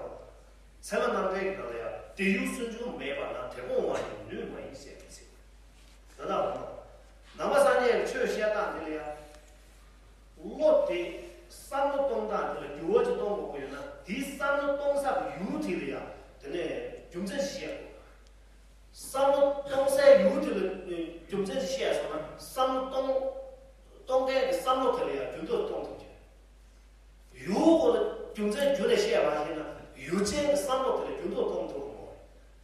ཚད་མ་རྣམ་འགྲེལ་གྱི་ནང་ལ་ཡང་དེ་ཡུལ་སུན་འབྱིན་མེད་པ་ན་དེ་སྤོང་བ་ཡང་ནུས་མ་ཡིན་ཞེས་པའི་ཚིག་ད་ལྟ་འོ་ན། ནང་པ་སངས་རྒྱས་ཀྱི་ཆོས་བཤད་སྟངས་འདི་ལ་ཡང་། བློ་དེ་བསམ་བློ་གཏོང་སྟངས་དེ་ལ་འགྱུར་བ་ཅིག་གཏོང་དགོས་ཀྱི་ཡོད་ན་དེའི་བསམ་བློ་གཏོང་ས་གི་ཡུལ་དེ་ལ་ཡང་དེ་ནས་རྒྱུ་མཚན་ཞིག་བཤད་དགོས། བསམ་བློ་གཏོང་སའི་ཡུལ་དེ་ལ་རྒྱུ་མཚན་ཞིག་བཤད་སོང་ན་བསམ་བློ་གཏོང་། གཏོང་མཁན་གྱི་བསམ་བློ་དེ་ལ་ཡང་རྒྱུ་མཚན་གཏོང་ཐུབ་ཀྱི། ཡུལ་ཁོ་ལ་རྒྱུ་མཚན་རྒྱུ་ལས་བཤད་པ་ཡིན་ན་ཡུལ་ཅན་གྱི་བསམ་བློ་དེ་ལ་རྒྱུ་མཚན་གཏོང་ཐུབ་ཀྱི་མ་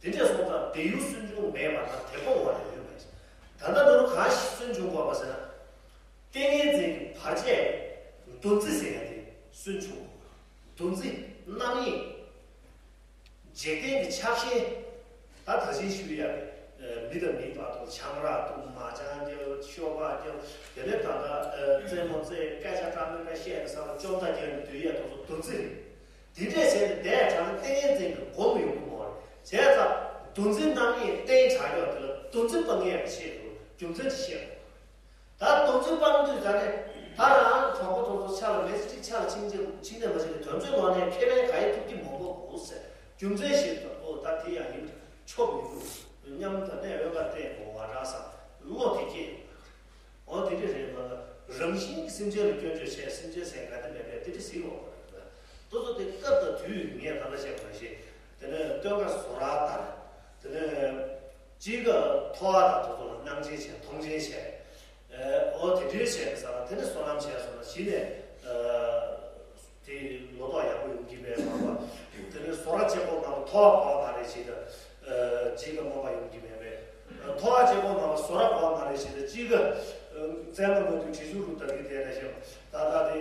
རེད། དེ་འདྲས་སོང་ཙང་དེ་ཡུལ་སུན་འབྱིན་མེད་པ་ན་དེ་སྤོང་བ་ལས་ཡོད་མ་ཡིན། ད་ལྟ་ནོར་གང་ཞིག་སུན་འབྱིན་དགོས་པ་ཟེར་ན། ཏིང་ངེ་འཛིན་གྱི་བར་ཆད་འདུ་འཛི་ཟེར་ཡ་དེ་སུན་འབྱིན་དགོས། འདུ་འཛི་རྣམ་གཡེང་། འཇིག་རྟེན་གྱི་ཆགས་ཞེན། ད་ད་ཅིག་ཞུ་ཡ་རེད། མི་དང་མིའི་བར་དུ་ཆང་རག་འཐུང་མ་ཅང་རྒྱག་ཤོ་སྦག་རྒྱག་དེ་ནས་ད་ལྟ་རྩེད་མོ་རྩེ་སྐད་ཆ་འདྲ་མི་འདྲ་བཤད་ནས་བསམ་བློ་སྐྱོ་མདའ་རྒྱག་ནས་སྡོད་ཡས་དེ་ཚོ་འདུ་འཛི་རེད། དེ་འདྲས་བྱས་ནས་བསྡད་དྲགས་ན་ཏིང་ངེ་འཛིན་གྱི་སྒོམ་ཡོང་གི་མ་རེད། བྱས་ཙང་འདུ་འཛི་རྣམ་གཡེང་བརྟན་དྲགས་ཡོད་དེ་ལ་འདུ་འཛི་སྤང་ཡས་ཀྱི་ཆེད་དུ་རྒྱུ་མཚན་ཅིག་བཤད་དགོས། ད་འདུ་འཛི་སྤང་དུས་ད་ནས་ད་རང་གྲོགས་པོ་དེ་ཚོ་ཆ་ལ་མེ་ཙི་ཅིག་ཆ་ལ་ཕྱིན་ཅིག་ཕྱིན་ནས་མ་ཕྱིན་ནས་དོན་ཚོད་ལོག་ནས་ཁེ་ཕན་ག་ཡེ་ཐུབ་ཀྱི་མང་པོ་འོ་ཟེར་རྒྱུ་མཚན་ཞིག་ཏུ་ཨོ་ད་དེ་ཡང་ཡིན་ཆོག་མི་འདུག་སེམས་ཅན་ཟེར་ག་དེ་མེད་པས་དེ་འདྲ་ཟེར་ཡོང་བ་རེད། དེ་ཚོ་དེ་སྐབས་དང་དུས་ངས་ད་ལྟ་བཤད་པ་ནང་བཞིན། དེ་ནས་སྟོན་ཁ་བཟོ་ར་ལྟར། དེ་ནས་དཔྱིད་ཀ་ཐོ་བ་དང་དེ་ཚོ་ལ་སྣང་ཆེན་བྱས་མཐོང་ཆེན་བྱས། ཨོ་དེ་འདྲའི་བྱས་ས་ལ་དེ་ནས་བསོད་ནམས་བྱས་སོང་ན་གཞི་ནས། དེ་ལོ་ཏོག་ཡག་པོ་ཡོང་གི་མེད་མ་པ། དེ་ནས་བཟོ་ར་བྱེད་པོ་མ་པ་ཐོ་བ་གོ་བ་མ་རེད་ཞེས་དང་། དཔྱིད་ཀ་མ་པ་ཡོང་གི་མེད་པས། ཐོ་བ་བྱེད་པོ་མ་པ་བཟོ་ར་གོ་བ་མ་རེད་ཞེས་དང་དཔྱིད་ཀ་བཙན་མ་མ་དུ་དྲི་ཆུ་རུ་ད་གི་དེ་ནས་ཤོག་ད་ལྟ་དེ་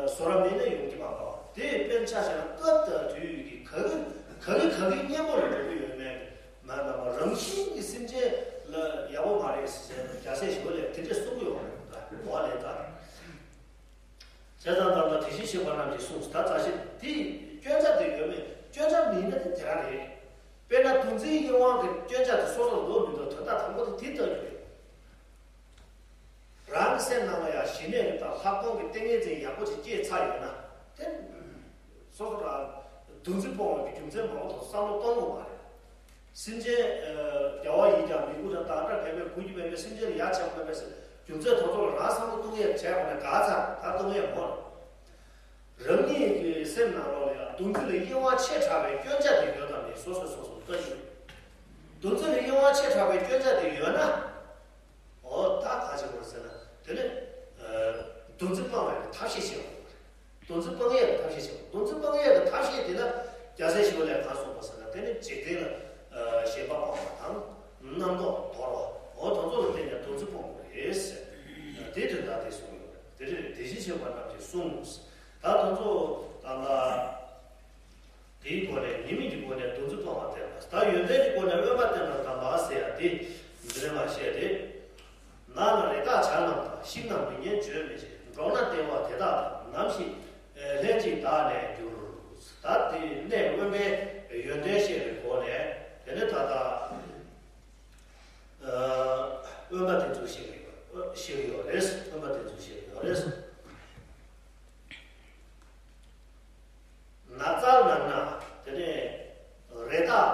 བཟོ་ར་མེད་ན་ཡོང་གི་མ་པ། དེ་དཔེར་ཆ་བཞག་ན་སྐབས་དང་དུས་ཀྱི་ག་གི་ག་གི་ག་གི་གཉེན་པོ་ལ་འགྲོ་གི་ཡོད་མེད་མ་པ། རང་བཞིན་གྱི་སེམས་ཅན་ལ་ཡག་པོ་མ་རེད་ཟེར་ནས་རྒྱལ་སྲས་ཞི་བ་ལྷས་དེ་འདྲས་གསུང་གི་ཡོད་རེད། ད་གོ་བ་ལེན་ད། བྱས་ཙང་ད་ལྟ་དེ་བཞིན་གཤེགས་པ་རྣམས་ཀྱིས་གསུངས། ད་རྩ་ཤེ་དེ་སྐྱོན་ཆ་དེ་ཡོད་མེད། སྐྱོན་ཆ་མེད་ན་དེ་དེ་རང་རེད། དཔེར་ན་འདུ་འཛིའི་གཡེང་བ་གི་སྐྱོན་ཆ་དེ་སོ་སོར་འདོར་མི་འདོར་དོན་དག་དང་པོ་དེ་དེ་ལྟ་རྒྱུ་རེད། རང་གི་སེམས་ནང་ལ་ཡང་ཞི་གནས་ཀྱི་དང་ལྷག་མཐོང་གི་ཏིང་ངེ་འཛིན་ཡག་པོ་ཅིག་སྐྱེས་ཚར་ཡོད་ན་དེ། སོ་སོ་རང་འདུ་འཛི་སྤོང་བའི་རྒྱུ་མཚན་མང་པོ་དང་བསམ་བློ་གཏོང་དགོས་མ་རེད། སེམས་ཅན་རྒྱལ་བ་ཡིན་ཀྱང་མི་མགུ་དང་བདག་འདྲ་བས་མགུ་རྒྱུ་མེད་པའི་སེམས་ཅན་ལ་ཡ་བྱེད་དགོས་མེད་པའི་རྒྱུ་མཚན་དེ་ཚོ་ལ་རང་བསམ་བློ་གཏོང་ཡས་བྱས་དགོས་ན་དགའ་ཚར་ད་གཏོང་ཡས་མོ། རང་ཉིད་ཀྱི་སེམས་ནང་ལོགས་ལ་ཡང་འདུ་འཛི་ལ་གཡེང་བ་ཆེ་དྲགས་པའི་སྐྱོན་ཆ་དེ་ཡོད་དམ་མེད་སོ་སོས་སོ་སོར་ལྟ་རྒྱུ་རེད། འདུ་འཛི་ལ་གཡེང་བ་ཆེ་དྲགས་པའི་སྐྱོན་ཆ་དེ་ཡོད་ན། འོ་ད་ག་བྱེད་དགོས་ཟེར་ན་དེ་ནི། འདུ་འཛི་སྤང་བའི་ཐབས་ཤེས་བྱེད་དགོས་རེད། འདུ་འཛི་སྤང་ཡས་ཀྱི་ཐབས་ཤེས་བྱེད་པ། འདུ་འཛི་སྤང་ཡས་ཀྱི་ཐབས་ཤེས་དེ་ལ་རྒྱལ་སྲས་ཞི་བ་ལྷས་གང་གསུངས་པ་ཟེར་ན་དེ་ནི་འཇིག་རྟེན་ལ་ཞེན་པ་སྤང་བ་དང་རྣམ་རྟོག་དོར་བ། འོ་དེ་ཚོ་ལ་བརྟེན་ནས་འདུ་འཛི་སྤོང་དགོས་རེད་ཟེར། དེ་དོན་དག་དེ་གསུངས་ཡོད་རེད། དེ་རེད། དེ་བཞིན་གཤེགས་པ་རྣམས་ཀྱིས་གསུངས། ད་དེ་ཚོ་ད་ལ་དེའི་སྒོ་ནས་ཉེས་དམིགས་ཀྱི་སྒོ་ནས་འདུ་འཛི་སྤང་བ་བསྟན་པ། ད་ཡོན་ཏན་གྱི་སྒོ་ནས་དབེན་པ་བསྟན་པ་དམ་པ་ཟེར་ཡ་དེ་འདི་ནས་མར་བཤད་དེ། ནགས་ལ་རི་དྭགས་བྱ་རྣམས་དང་། ཤིང་རྣམས་མི་སྙན་བརྗོད་མི་བྱེད། འགྲོགས་ན་བདེ་བ་དེ་དག་དང་། ནམ་ཞིག་ལྷན་ཅིག་བདག་གནས་འགྱུར། ད་དེ་གནས་དབེན་པའི་ཡོན་ཏན་བཤད་པའི་སྒོ་ནས་དེ་ནས་ད་ལྟ་དབེན་པ་དེ་ཚོ་བཤད་ཀྱི་ཡོད་བཤད་ཀྱི་ཡོད་རེད། དབེན་པ་དེ་ཚོ་བཤད་ཀྱི་ཡོད་རེད། ནགས་ཚལ་ནང་ན་དེ་ནས་རི་དྭགས་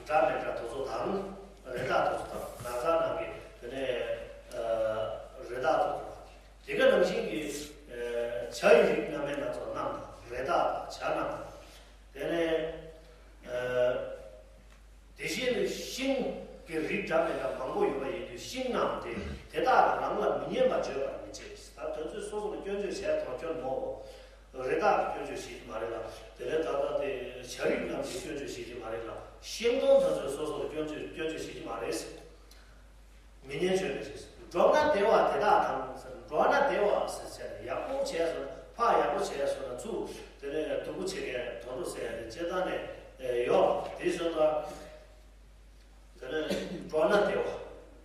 འདྲ་མི་འདྲ་དེ་ཚོ་དང་། རི་དྭགས་དེ་ཚོ་དང་ནགས་ཚལ་ནང་གི་དེ་ནས་རི་དྭགས་དེ་ཚོ་དང་། དེ་ག་ནང་བཞིན་གྱི་བྱ་ཡི་རིགས་སྣ་མིན་སྣ་ཚོགས་རྣམས་དང་། རི་དྭགས་དང་བྱ་རྣམས་དང་། དེ་ནས། དེ་བཞིན་དུ་ཤིང་གི་རིགས་འདྲ་མི་འདྲ་མང་པོ་ཡོད་པ་ཡིན་དུས་ཤིང་རྣམས་དེ་དེ་དག་རང་ལ་མི་སྙན་པ་བརྗོད་པར་མི་བྱེད། ད་དོན་ཚོད་སོ་སོ་ལ་སྐྱོན་བརྗོད་བྱས་དང་སྐྱོན་མོ། རི་དྭགས་ཀྱི་སྐྱོན་བརྗོད་བྱེད་ཀྱི་མ་རེད་ལ། དེ་ལས་ད་ལྟ་དེ་བྱ་རིགས་རྣམས་ཀྱི་སྐྱོན་བརྗོད་བྱེད་ཀྱི་མ་རེད་ལ། ཤིང་སྡོང་དོན་ཚོད་སོ་སོ་ལ་སྐྱོན་བརྗོད་སྐྱོན་བརྗོད་བྱེད་ཀྱི་མ་རེད། མི་སྙན་བརྗོད་མི་བྱེད། འགྲོགས་ན་བདེ་བ་དེ་དག་དང་། འགྲོགས་ན་བདེ་བ་ཟེར་བྱས་ནས་ཡག་པོ་བྱས་སོང་ན་ཕར་ཡག་པོ་བྱས་སོང་ན་ཚུར་དེ་ནས་སྡུག་པོ་བྱེད་མཁན་དོན་གྲུབ་ཟེར་ཡ་དེ་སྤྱིར་བཏང་ནས་ཡོད་དེ་སོང་ཙང་། དེ་ནས་འགྲོགས་ན་བདེ་བ།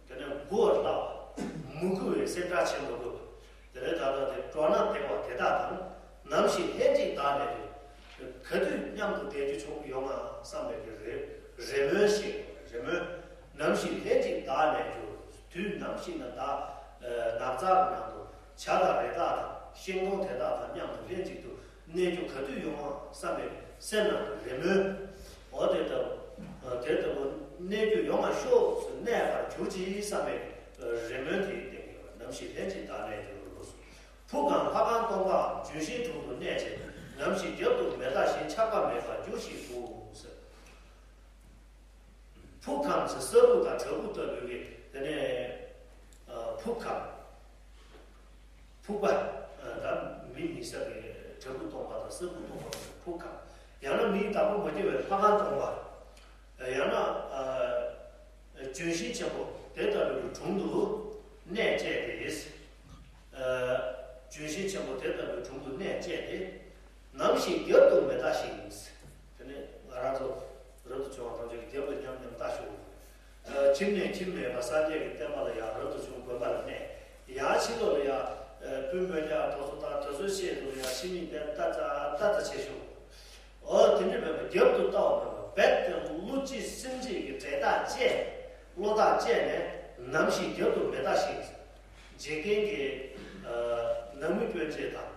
དེ་ནས་མགུ་བར་སླ་བ། མི་མགུ་བའི་སེམས་ཁྲལ་བྱེད་མི་དགོས། དེ་ནས་ད་ལྟ་དེ་འགྲོགས་ན་བདེ་བ་དེ་དག་དང་། ནམ་ཞིག་ལྷན་ཅིག་བདག་གནས་འགྱུར། ག་དུས་མཉམ་དུ་བསྡད་རྒྱུ་བྱུང་ཡོང་ང་བསམ་པའི་གི་རེ་རེ་སྨོན་ཞིག་རེ་སྨོན། ནམ་ཞིག་ལྷན་ཅིག་བདག་གནས་འགྱུར། དུས་ནམ་ཞིག་ན་བདག་ནགས་ཚལ་ནང་དུ་བྱ་དང་རི་དྭགས་དང་ཤིང་སྡོང་དེ་དག་དང་མཉམ་དུ་ལྷན་ཅིག་ཏུ་གནས་རྒྱུ་ག་དུས་ཡོང་ང་བསམ་པའི་སེམས་ནང་དུ་རེ་སྨོན། འོ་དེ་ལྟ་བུ་དེ་ལྟ་བུ་གནས་རྒྱུ་ཡོང་ང་ཤོག་གནས་པར་གྱུར་ཅིག་བསམ་པའི་རེ་སྨོན་དེ་བསྟན་གྱི་ཡོད། ནམ་ཞིག་ལྷན་ཅིག་བདག་གནས་འགྱུར། ཕུག་གམ་ལྷ་ཁང་སྟོང་པའམ། ལྗོན་ཤིང་དྲུང་དུ་གནས་བཅས། ནམ་ཞིག་རྒྱབ་ཏུ་མེ་སྟག་བཞིན། ཆགས་པ་མེད་པར་འགྱུར་ཞིག་གུ། ཕུག་གམ་ཟེར་ས་ཕུག་དང་བྲག་ཕུག་ལྟ་བུའི་གི་དེ་ནས་ཕུག་གམ། ཕུག་པ། ད་མི་མི་ས་གི་བྲག་ཕུག་སྟོང་པ་དང་ས་ཕུག་སྟོང་པ་ཕུག་གམ། ཡང་ན་མིའི་བདག་པོ་མ་སྐྱེ་བའི་ལྷ་ཁང་སྟོང་པ། ཡང་ན། ལྗོན་ཤིང་ཆེན་པོ་དེ་ལྟ་བུའི་དྲུང་དུ་གནས་བཅས་ཏེ། ལྗོན་ཤིང་ཆེན་པོ་དེ་ལྟ་བུའི་དྲུང་དུ་གནས་བཅས་ཏེ། ནམ་ཞིག་རྒྱབ་ཏུ་མེ་སྟག་བཞིན། དེ་ནས་ང་རང་ཚོ་རབ་ཏུ་བྱུང་བ་ཐམས་ཅད་ཀྱི་རྒྱབ་ལ་མཉམ་མཉམ་ལྟ་ཞོག་ཁྱིམ་ནས་ཁྱིམ་མེད་པ་སངས་རྒྱས་ཀྱི་བསྟན་པ་ལ་ཡང་རབ་ཏུ་བྱུང་དགོན་པ་ལ་གནས། ཡང་ཕྱི་ལོགས་ལ་ཡང་སྤུན་སྤུན་ཀྱག་དེ་ཚོ་དང་དེ་ཚོའི་ཆེད་དུ་ཡང་ཕྱི་མིག་དེ་ལྟ་ཙ་ལྟ་ཙ་བྱེད་ཤོག་འོ་དེ་འདྲ་མེད་པར་རྒྱབ་ཏུ་ལྟ་བ་མེད་པར་རྦད་དེ་བློ་གཅིག་སེམས་གཅིག་གི་འབྲེལ་ཐག་བཅད། བློ་ཐག་བཅད་ནས་ནམ་ཞིག་རྒྱབ་ཏུ་མེ་སྟག་བཞིན། འཇིག་རྟེན་གྱི་ནང་མི་སྤུན་མཆེད་དང་།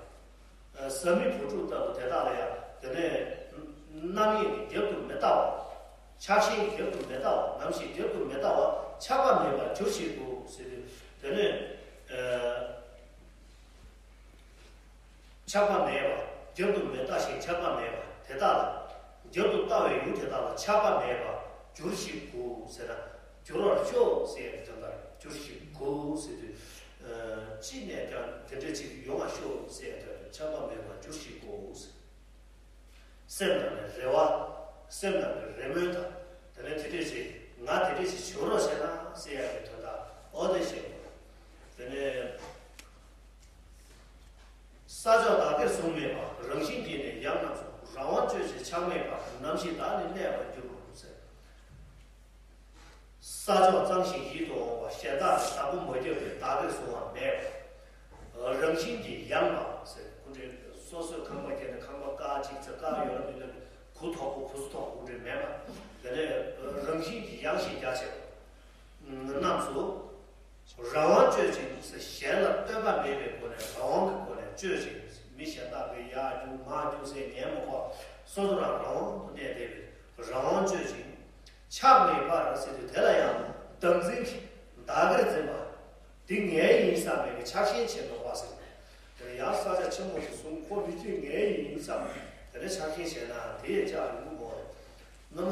བཟའ་མི་བུ་ཕྲུག་ལྟ་བུ་དེ་དག་ལ་ཡང་དེ་ནས་རྣམ་གཡེང་གིས་རྒྱབ་ཏུ་མི་ལྟ་བ། ཆགས་ཞེན་གྱིས་རྒྱབ་ཏུ་མི་ལྟ་བ། ནམ་ཞིག་རྒྱབ་ཏུ་མི་ལྟ་བ། ཆགས་པ་མེད་པར་འགྱུར་ཞིག་གུ་ཟེར་དུས་དེ་ནས། ཆགས་པ་མེད་པ། བསྐྱར་དུ་མི་ལྟ་ཞིང་ཆགས་པ་མེད་པ་དེ་དག་ལ། བསྐྱར་དུ་ལྟ་བའི་ཡུལ་དེ་དག་ལ་ཆགས་པ་མེད་པར་འགྱུར་ཞིག་གོ་ཟེར་ན། འགྱུར་བར་ཤོག་ཟེར་ཡག་གི་དོན་དག་འགྱུར་ཞིག་གོ་ཟེར་དུས། ཅི་ནས་ཀྱང་དེ་འདྲ་ཅིག་ཡོང་བར་ཤོག་ཟེར་ཡག་དོན་དག་ཆགས་པ་མེད་པར་འགྱུར་ཞིག་གོ་ཟེར། སེམས་ནང་ནས་རེ་བ། སེམས་ནང་གི་རེ་སྨོན་དང་། དེ་ནས་དེ་འདྲ་ཞིག་ང་དེ་འདྲ་ཞིག་བྱུང་རོགས་བྱས་ན་ཟེར་ཡག་གི་དོན་དག་འོ་དེ་བཤད་དགོས། དེ་ནས། ས་ཕྱོགས་བདག་གིར་བཟུང་མེད་པ། རང་བཞིན་གྱིས་ནི་ཡང་རྣམས་སུ། རང་དབང་གཅོད་ཅིང་ཆགས་མེད་པར། ནམ་ཞིག་བདག་ནི་གནས་པར་འགྱུར་རོ་ཟེར། ས་ཕྱོགས་གཙང་ཞིང་ཡིད་དུ་འོང་བ། གཞན་དག་ལ་བདག་པོ་མ་བརྒྱབ་པས། བདག་གིར་བཟུང་བ་མེད་པ། རང་བཞིན་གྱིས་ཡང་བ་ཟེར། ཁོ་འདྲའི་སོ་སོའི་ཁང་པ་བརྒྱབ་ནས་ཁང་པ་ཀ་གཅིག་ཚེ་ཀ་ཡོད་ན་མི་ལ་གུ་དོག་པོ་གུ་སུ་དོག་པོ་ཁོ་འདྲའི་མེད་པ། དེ་ནས་རང་བཞིན་གྱིས་ཡང་ཞིང་རྒྱ་ཆེ་བ། རྣམས་སུ། རང་དབང་གཅོད་ཅིང་ཟེར། གཞན་ལ་ལྟོས་པ་མེད་པའི་སྒོ་ནས་རང་དབང་གི་སྒོ་ནས་གཅོད་ཅིང་། མི་གཞན་དག་གིས་ཡར་རྒྱུག་མར་རྒྱུག་ཟེར་ཉན་མི་དགོས། སོ་སོ་རང་རང་དབང་དུ་གནས་བསྡད་པའི་རང་དབང་གཅོད་ཅིང་། ཆགས་མེད་པར་ཟེར་དུས་དེ་ལ་ཡང་བདག་འཛིན་གྱིས་བདག་གིར་འཛིན་པ། འདི་ངའི་ཡིན་བསམ་པའི་ཆགས་ཞེན་བྱེད་མི་དགོས་ཟེར། དེ་ལ་ཡང་ས་ཆ་ཆེན་པོ་ཞིག་བཟུང་ཁོ་མི་ཚོས་ངའི་ཡིན་བསམ་དེ་ནས་ཆགས་ཞེན་བྱས་ན་དེ་ཡང་ཆགས་ཡོང་གི་མ་རེད། སྔོན་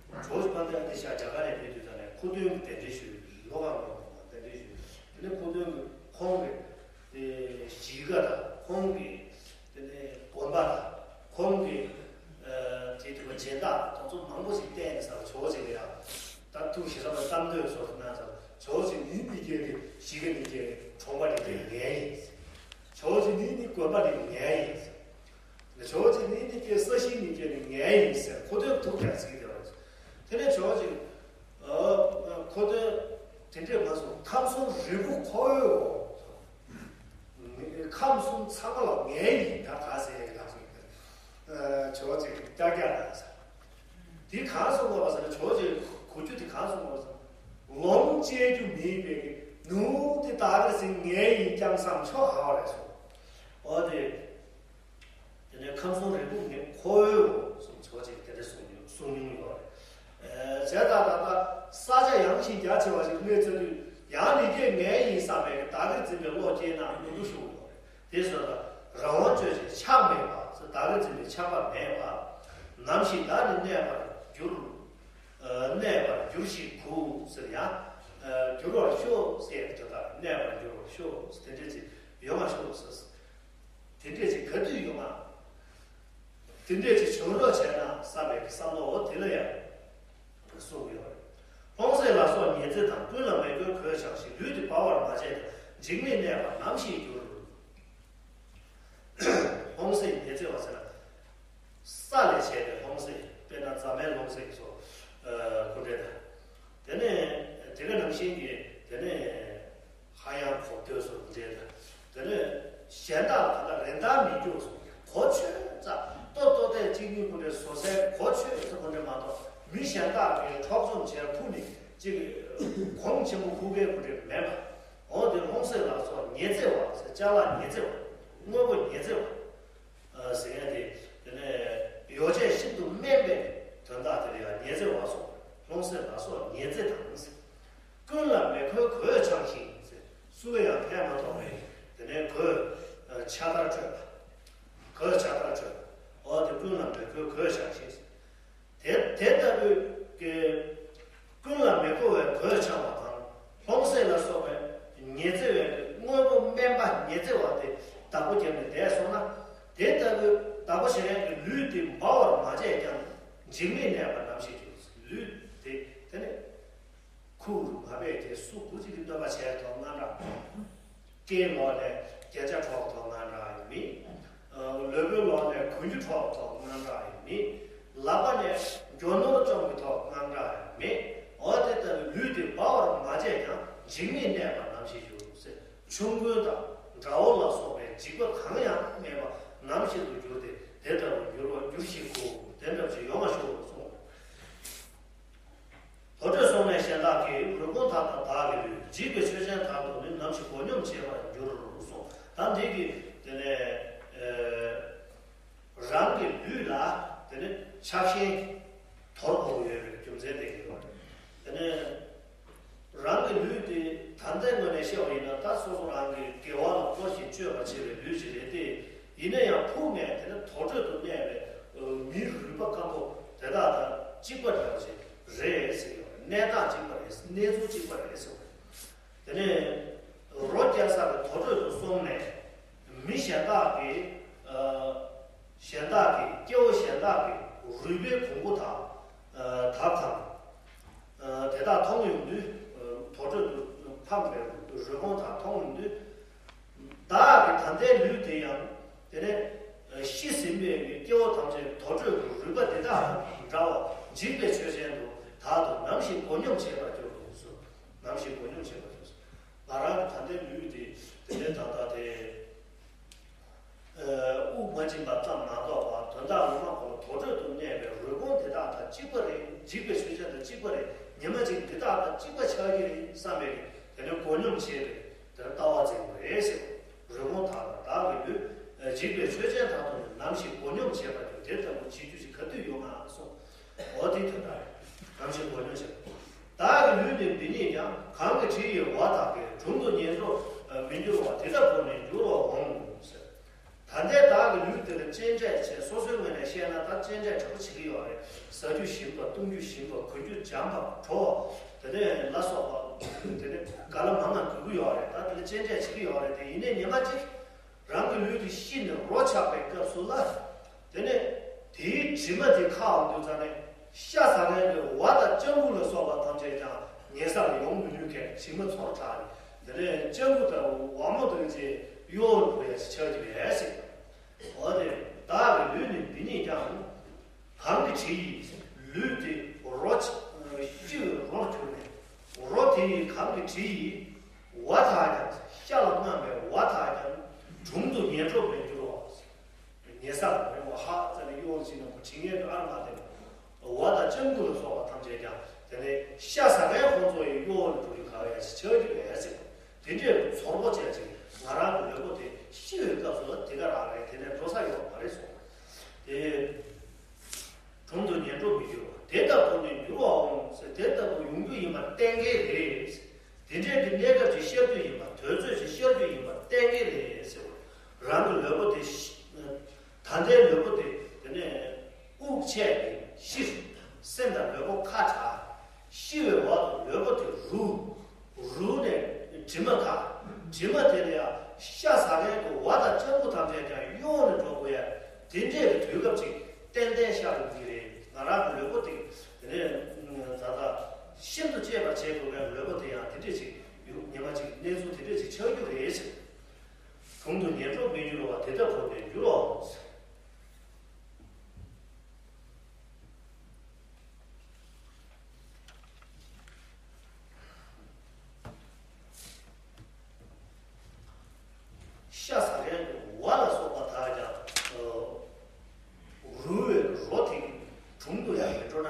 མ། ཇོརྗ་ཕན་ཏན་ཏེ་ཤ་རྒྱ་གར་ནས་ཕེབས་དུས་ཙམ་ནས་ཁུ་སྟོན་གྱི་གདན་འདྲེན་ཞུས། ལྷོ་ཁ་ལོག་གདན་འདྲེན་ཞུས། དེ་ནས་ཁུ་སྟོན་གྱི་ཁོང་གི་གཞིས་ཀ་དང་ཁོང་གི་དེ་ནས་དགོན་པ་དང་ཁོང་གི་དེ་དུ་བ་སྦྱིན་བདག་དང་ཚོ་མང་པོ་ཞིག་བསྟན་ནས་ཟེར་བ་ཇོ་བོ་རྗེ་ལ་ཡང་ད་ཐུགས་ཞེ་ས་མ་བསམ་འདོད་སོགས་གནང་ཙང་ཇོ་བོ་རྗེ་ནི་འདི་གའི་གཞིས་ཀ་འདི་གའི་གྲོང་པ་འདི་གའི་ངའི་ཡིན། ཇོ་བོ་རྗེ་ནི་འདི་དགོན་པ་འདི་ངའི་ཡིན། ཇོ་བོ་རྗེ་ནི་འདི་གའི་ས་གཞི་ནི་གའི་ནི་ངའི་ཡིན་ཟེར་ཁོ་ཚོས་ཐུགས་ཀྱང་ཚིག་དེ་བ། དེ་ནས་ཇོ་བོ་རྗེ་ཁོ་ཚོས་དེ་འདྲས་མ་གསུངས། ཁམས་གསུམ་རིལ་བུ་ཁོ་བོའོ། ཁམས་གསུམ་ཚང་མ་ལ་ངའི་ཡིན་ད་ག་ཟེར་ཡ་གི་ལགས་སོ། ཇོ་བོ་རྗེ་ཀྱག་ཀྱག་ལ་ཟེར། འདི་གང་གསུངས་པ་ཟེར་ན་ཇོ་བོ་རྗེ་གོ་རྒྱུ་འདི་གང་གསུངས་པ་ཟེར་ན། ལོངས་སྤྱད་རྒྱུ་མེད་པའི་གི་ནུ་དེ་བདག་གིར་འཛིན། ངའི་ཡིན་ཀྱང་བསམ་ཆོག་ཧ་བ་རེད་གསུངས། འོ་དེ། དེ་ནས་ཁམས་གསུམ་རིལ་བུ་ངའི་ཁོ་བོའོ་གསུངས། ཇོ་བོ་རྗེ་དེ་འདྲ་གསུངས་མྱོང་གསུངས་མྱོང་ཡོད་རེད། བྱས་ཙང་ད་ལྟ་ས་ཆ་ཡངས་ཤིང་རྒྱ་ཆེ་བ་ཞིག་གནས་ཚར་དུས་ཡང་འདི་གའི་ངའི་ཡིན་བསམ་པའི་གི་བདག་གིར་འཛིན་པའི་བློ་སྐྱེས་ན་ཡོང་རྒྱུ་ཞུ་གི་ཡོད་རེད། དེ་སོགས་ལ་རང་དབང་གཅོད་ཅིང་ཆགས་མེད་པ་ཟེར། བདག་གིར་འཛིན་པའི་ཆགས་པ་མེད་པ། ནམ་ཞིག་བདག་ནི་གནས་པར་འགྱུར། ཨ་གནས་པར་འགྱུར་ཞིག་གོ་ཟེར་ཡང་། ཨ་འགྱུར་བར་ཤོག་ཟེར་དེ་དག་གནས་པར་འགྱུར་བར་ཤོག་དེ་འདྲས་ཅིག་ཡོང་བར་ཤོག་ཟེར། དེ་འདྲས་ཅིག་ག་དུས་ཡོང་ང་། དེ་འདྲས་ཅིག་བྱུང་རོགས་བྱས་ན་བསམ་པའི་བསམ་བློ་འོ་དེ་ལ་ཡང་གསུངས་ཡོད་རེད། ལྷུང་བཟེད་ལ་སོགས་ཉི་ཚེ་དང་། ཀུན་ལ་མི་མཁོའི་གོས་འཆང་ཞིང་། ལུས་འདི་སྦ་བར་མ་བྱས་ཀྱང་། འཇིགས་མེད་གནས་པར་ནམ་ཞིག་འགྱུར། ལྷུང་བཟེད་ཉི་ཚེ་བ་ཟེར་ན། ས་ལས་བྱས་པའི་ལྷུང་བཟེད། དཔེར་ན་རྫ་མའི་ལྷུང་བཟེད་སོགས་ཁོ་འདྲས་དང་། དེ་ནས་དེ་ག་ནང་བཞིན་གྱི་དེ་ནས་ཧ་ཡང་གོ་ཐོས་སོགས་ཁོ་འདྲས་དང་། དེ་ནས་གཞན་དག་ལ་ད་རེ་འདའ་མི་སྐྱོ་སོགས་གོ་ཆོད་ཙག་ཏོ་ཏོ་ཏའི་གཅིག་གཉིས་ཁོ་འདྲས་བཟོ་སའི་གོ་ཆོད་ཙག་ཁོ་འདྲས་མ་གཏོགས་མི་གཞན་དག་གིས་འཕྲོག་བཅོམ་བྱས་ཁུ་ནས་གཅིག་གོང་ཆེན་པོ་ཁུ་གའི་ཁོ་འདྲས་མེད་པ། འོ་དེ་ལྷུང་བཟེད་ལ་སོགས་ཉི་ཚེ་བ་ཟེར་ཅ་ལག་ཉི་ཚེ་བ། དངོས་པོ་ཉི་ཚེ་བ། ཟེར་ཡ་དེ། དེ་ནས་ཡོ་བྱད་ཤིན་ཏུ་དམན་པའི་དོན་དག་དེ་ལ་ཡང་ཉི་ཚེ་བ་སོགས་ལྷུང་བཟེད་ལ་སོགས་ཉི་ཚེ་དང་ཟེར། ཀུན་ལ་མི་མཁོའི་གོས་འཆང་ཞིང་ཟེར། སུ་ལ་ཡང་ཕན་མ་ཐོགས་པའི་དེ་ནས་གོས་ཆགས་སྡང་སྤྲོད་པ། གོས་ཆགས་སྡང་སྤྲོད་པ། འོ་དེ་ཀུན་ལ་མི་མཁོའི་གོས་འཆང་ཞིང་ཟེར། དེ་དེ་ལྟ་བུའི་གི་ཀུན་ལ་མི་མཁོ་བའི་གོས་འཆང་བ་དང་ལྷུང་བཟེད་ལ་སོགས་པའི་ཉི་ཚེ་བའི་དངོས་པོ་དམན་པ་ཉི་ཚེ་བ་དེ་བདག་པོ་བརྒྱབ་ནས་བསྡད་སོང་ན། དེ་ལྟ་བུའི་བདག་པོ་བྱེད་མཁན་གྱི་ལུས་དེ་སྦ་བར་མ་བྱས་ཀྱང་འཇིགས་མེད་གནས་པ་ནམ་ཞིག་འགྱུར། ལུས་དེ་དེ་ནི་ཁུ་མ་བས་ཀྱི་སུ་གུ་ཅིག་གི་སྟོན་པ་བྱས་ཐོག་ང་འདྲ། སྐེའི་ལོགས་ནས་རྒྱན་ཆ་འཕྲོག་ཐོག་ང་འདྲ་ཡང་མེད། ལུས་པོའི་ལོགས་ནས་གོས་རྒྱུ་འཕྲོག་ཐོག་ང་འདྲ་ཡང་མེད། ལག་པ་ནས་རྒྱུ་ནོར་བཅོམ་གྱི་ཐོག་ང་འདྲ་ཡང་མེད། འོ་དེ་ལྟ་བུའི་ལུས་དེ་སྦ་བར་མ་བྱས་ཀྱང་འཇིགས་མེད་གནས་པ་ནམ་ཞིག་འགྱུར་ཟེར། ཆོམ་རྐུན་དང་དགྲ་བོ་ལ་སོགས་པའི་འཇིགས་པ་གང་ཡང་མེད་པ་ནམ་ཞིག་ཏུ་འགྱུར་ཏེ་དེ་ལྟ་བུ་འགྱུར་བ་འགྱུར་ཞིག་གོ། དེ་འདྲ་ཞིག་ཡོང་བ་ཤོག་གསུངས། དོ་གྲོད་སོང་ནས་གཞན་དག་གིས། རུས་ཁུངས་དག་དང་བདག་གི་ལུས། འཇིག་པའི་ཆོས་ཅན་དག་ཏུ་ནི། ནམ་ཞིག་མགོ་སྙོམས་བྱེད་པར་འགྱུར་གསུངས། ད་འདི་གི་དེ་ནས་རང་གི་ལུས་ལ་དེ་ནས་ཆགས་ཞེན་དོར་དགོས་ཡོད་པའི་རྒྱུ་མཚན་དེ་གི་ཡོད་རེད། དེ་ནས་རང་གི་ལུས་དེ་ད་ལྟའི་ངོས་ནས་བཤད་པ་ཡིན་ན་ད་སོ་སོ་རང་གི་དགེ་བ་ལ་གཏོར་ཞིང་སྤྱོད་པར་བྱེད་པའི་ལུས་ ཡིན་ན་ཡང་ཕུགས་ནས་དེ་ནི་དོག་དྲོད་དུ་གནས་པའི་མིའི་རུས་པ་སྐམ་པོ་དེ་དག་དང་གཅིག་པ་འདྲ་བ་ཞིག་རེད་ཟེར་གྱི་ཡོད་རེད། གནས་སྟངས་གཅིག་པ་རེད། གནས་ཚུལ་གཅིག་པ་རེད་ཟེར་བ་རེད། དེ་ནས་རོ་བསྐྱལ་ས་གི་དོག་དྲོད་དུ་སོང་ནས་མི་གཞན་དག་གིས་ཨ་གཞན་དག་གིས་སྐྱེ་བོ་གཞན་དག་གིས་རུས་པའི་གོང་བུ་དང་ཨ་དར་དང་ཨ་དེ་དག་མཐོང་ཡོང་དུས། ཨ་དོག་དྲོད་དུ་འཕངས་པའི་རུས་གོང་དག་མཐོང་ཡོང་དུས། བདག་གི་ད་ལྟའི་ལུས་དེ་ཡང་དེ་ནས་ཤི་ཟིན་པའི་སྐྱེ་བོ་ཐམས་ཅད་དོག་དྲོད་ཀྱི་རུས་པ་འདི་དག་དང་འདྲ་བར་འཇིག་པའི་ཆོས་ཅན་དུ་བདག་ཏུ་ནམ་ཞིག་མགོ་སྙོམས་བྱེད་པར་འགྱུར་རོ་གསུངས། ནམ་ཞིག་མགོ་སྙོམས་བྱེད་པར་འགྱུར་རོ། ང་རང་གི་ད་ལྟའི་ལུས་དེ་དེ་ནས་ད་ལྟ་དེ་དབུགས་མ་འབྱིན་པ་ཙམ་མ་གཏོགས་པ་དོན་དག་ངོ་མ་ཁོ་དོག་དྲོད་དུ་གནས་པའི་རུས་གོང་དེ་དག་དང་གཅིག་པ་རེད། འཇིག་པའི་ཆོས་ཅན་དང་གཅིག་པ་རེད། ཉི་མ་གཅིག་འདི་དག་དང་གཅིག་པ་ཆགས་ཀྱི་རེད་བསམ་པའི་དེ་ནས་མགོ་སྙོམས་བྱེད་པའི། དེར་ལྟ་བ་འཛིན་དགོས་རེད་ཟེར། རུས་གོང་དག་དང་བདག་གི་ལུས། འཇིག་པའི་ཆོས་ཅན་དག་ཏུ་ནི་ནམ་ཞིག་མགོ་སྙོམས་བྱེད་པར་འགྱུར། དེ་ལྟ་བུ་བྱེད་རྒྱུ་ཞིག་ག་དུས་ཡོང་ང་གསུངས། འོ་དེ་དོན་དག་རེད། ནམ་ཞིག་མགོ་སྙོམས་བྱེད་པར། བདག་གི་ལུས་ནི་འདི་ཉིད་ཀྱང་། གང་གི་དྲི་ཡིས་བ་དག་གི། དྲུང་དུ་ཉེར་འགྲོར་མི་འགྱུར་བ། དེ་ལྟ་བུར་ནི་འགྱུར་བར་འོང་ཟེར། ད་ལྟའི་བདག་གི་ལུས་དེ་ལ་སྤྱན་འདྲེན་བྱས། སོ་སོའི་ངོས་ནས་བཤད་ན་ད་སྤྱན་འདྲེན་དྲག་པོ་བྱེད་ཀྱི་ཡོད་རེད། ཟ་རྒྱུ་ཞིམ་པ། བཏུང་རྒྱུ་ཞིམ་པ། གོན་རྒྱུ་འཇམ་པ། བྲོ་བ། དེ་ནས་ལ་སོགས་པ། དེ་ནས་ག་ལ་མང་ང་དགོས་ཀྱི་ཡོད་རེད། ད་དེ་ལ་སྤྱན་འདྲེན་བྱེད་ཀྱི་ཡོད་རེད། དེ་ཡིན་ནའི་ཉི་མ་གཅིག་རང་གི་ལུས་དེ་ཤི་ནས་རོ་ཆགས་པའི་སྐབས་སུ་ལ། དེ་ནས་དེའི་དྲི་མ་དེ་ཁ་འོང་དུས་ཙ་ནས་ཤ་ཟ་མཁན་གྱི་བ་དང་སྤྱང་ཀི་ལ་སོགས་པ་ཐམས་ཅད་ཀྱང་ཉེ་ས་ལ་ཡོང་མི་ནུས་མཁན་དྲི་མ་ཚོར་དྲགས་ནས། དེ་ནས་སྤྱང་ཀི་དང་བ་མོ་དང་བཅས་གཡོ་བར་འགྲོ་ཡ་ཞིག་ཆགས་ཀྱི་རེད་ཟེར། འོ་དེ་བདག་གི་ལུས་ནི་འདི་ཉིད་ཀྱང་། གང་གི་དྲི་ཡིས། ལུས་དེ་རོ་ཆ་ཤི་བའི་རོར་གྱུར་ནས། རོ་དེ་ཡི་གང་གི་དྲི་ཡིས། བ་དག་ཀྱང་། ཤ་ལ་རྔམ་པའི་བ་དག་ཀྱང་། དྲུང་དུ་ཉེར་འགྲོར་མི་འགྱུར་རོ། ཉེ་ས་ལ་མེད་པ་ཧ་ཙ་ནས་གཡོ་ཞིག་ནང་དུ་དྲི་ངན་གྱི་ཨར་མ་དེ་བ་དང་སྤྱང་ཀི་ལ་སོགས་པ་ཐམས་ཅད་ཀྱང་དེ་ནས་ཤ་ཟ་མཁན་ཁོང་ཚོ་ཡི་གཡོ་ལ་འགྲོ་རྒྱུ་ག་བས་ཆགས་ཀྱི་རེད་ཟེར། དེ་འདྲའི་ཚོར་པོ་བྱས་ཅིག་ང་རང་གི་ལུས་པོ་དེ་ཤི་བའི་སྐབས་སུ་ལ་དེ་ག་རང་རེད། དེ་ནས་འགྲོ་ས་ཡོད་མ་རེད་གསུངས། དེ། དྲུང་དུ་ཉེར་འགྲོར་མི་འགྱུར་རོ། དེ་ལྟ་བུར་ནི་འགྱུར་བར་འོང་ཟེར། དེ་ལྟ་བུ་ཡོང་རྒྱུ་ཡིན་པ་གཏན་འཁེལ་རེད། དེ་འདྲའི་གི་གནས་སྐབས་ཅིག་ཤར་རྒྱུ་ཡིན་པ། དུས་ཚོད་ཅིག་ཤར་རྒྱུ་ཡིན་པ་གཏན་འཁེལ་རེད་ཟེར་བ། རང་གི་ལུས་པོ་དེ་ཤི། ད་ལྟའི་ལུས་པོ་དེ་དེ་ནས་དབུགས་ཆད་ནས་ཤི། སེམས་དང་ལུས་པོ་ཁ་བྲལ། ཤི་བའི་བར་དུ་ལུས་པོ་དེ་རུལ། རུལ་ནས་དྲི་མ་ཁ། དྲི་མ་དེ་ལ་ཡང་ཤ་ཟ་མཁན་གྱི་བ་དང་སྤྱང་ཀི་ཐམས་ཅད་ཀྱང་གཡོ་ནས་འགྲོ་དགོས་ཡ། དེ་འདྲའི་གི་དུས་སྐབས་ཅིག་ཏན་ཏན་ཤར་འགྲོ་གི་རེད། ང་རང་གི་ལུས་པོ་དེ་དེ་ནས་ད་ལྟ་ཤིན་ཏུ་གཅེས་པར་བྱེད་དགོས་པའི་ལུས་པོ་དེ་ཡང་དེ་འདྲས་ཅིག་ཡོང་། ཉི་མ་གཅིག་གནས་ཚུལ་དེ་འདྲས་ཅིག་ཆགས་རྒྱུ་རེད་ཟེར། དྲུང་དུ་ཉེར་འགྲོར་མི་འགྱུར་བ། དེ་ལྟ་བུར་ནི་འགྱུར་རོ། ཤ་ཟ་མཁན་གྱི་བ་ལ་སོགས་པ་དག་ཀྱང་། ཨ་རུལ་བའི་རོ་དེ་གི་དྲུང་དུ་ཡང་མི་འགྲོ་ན།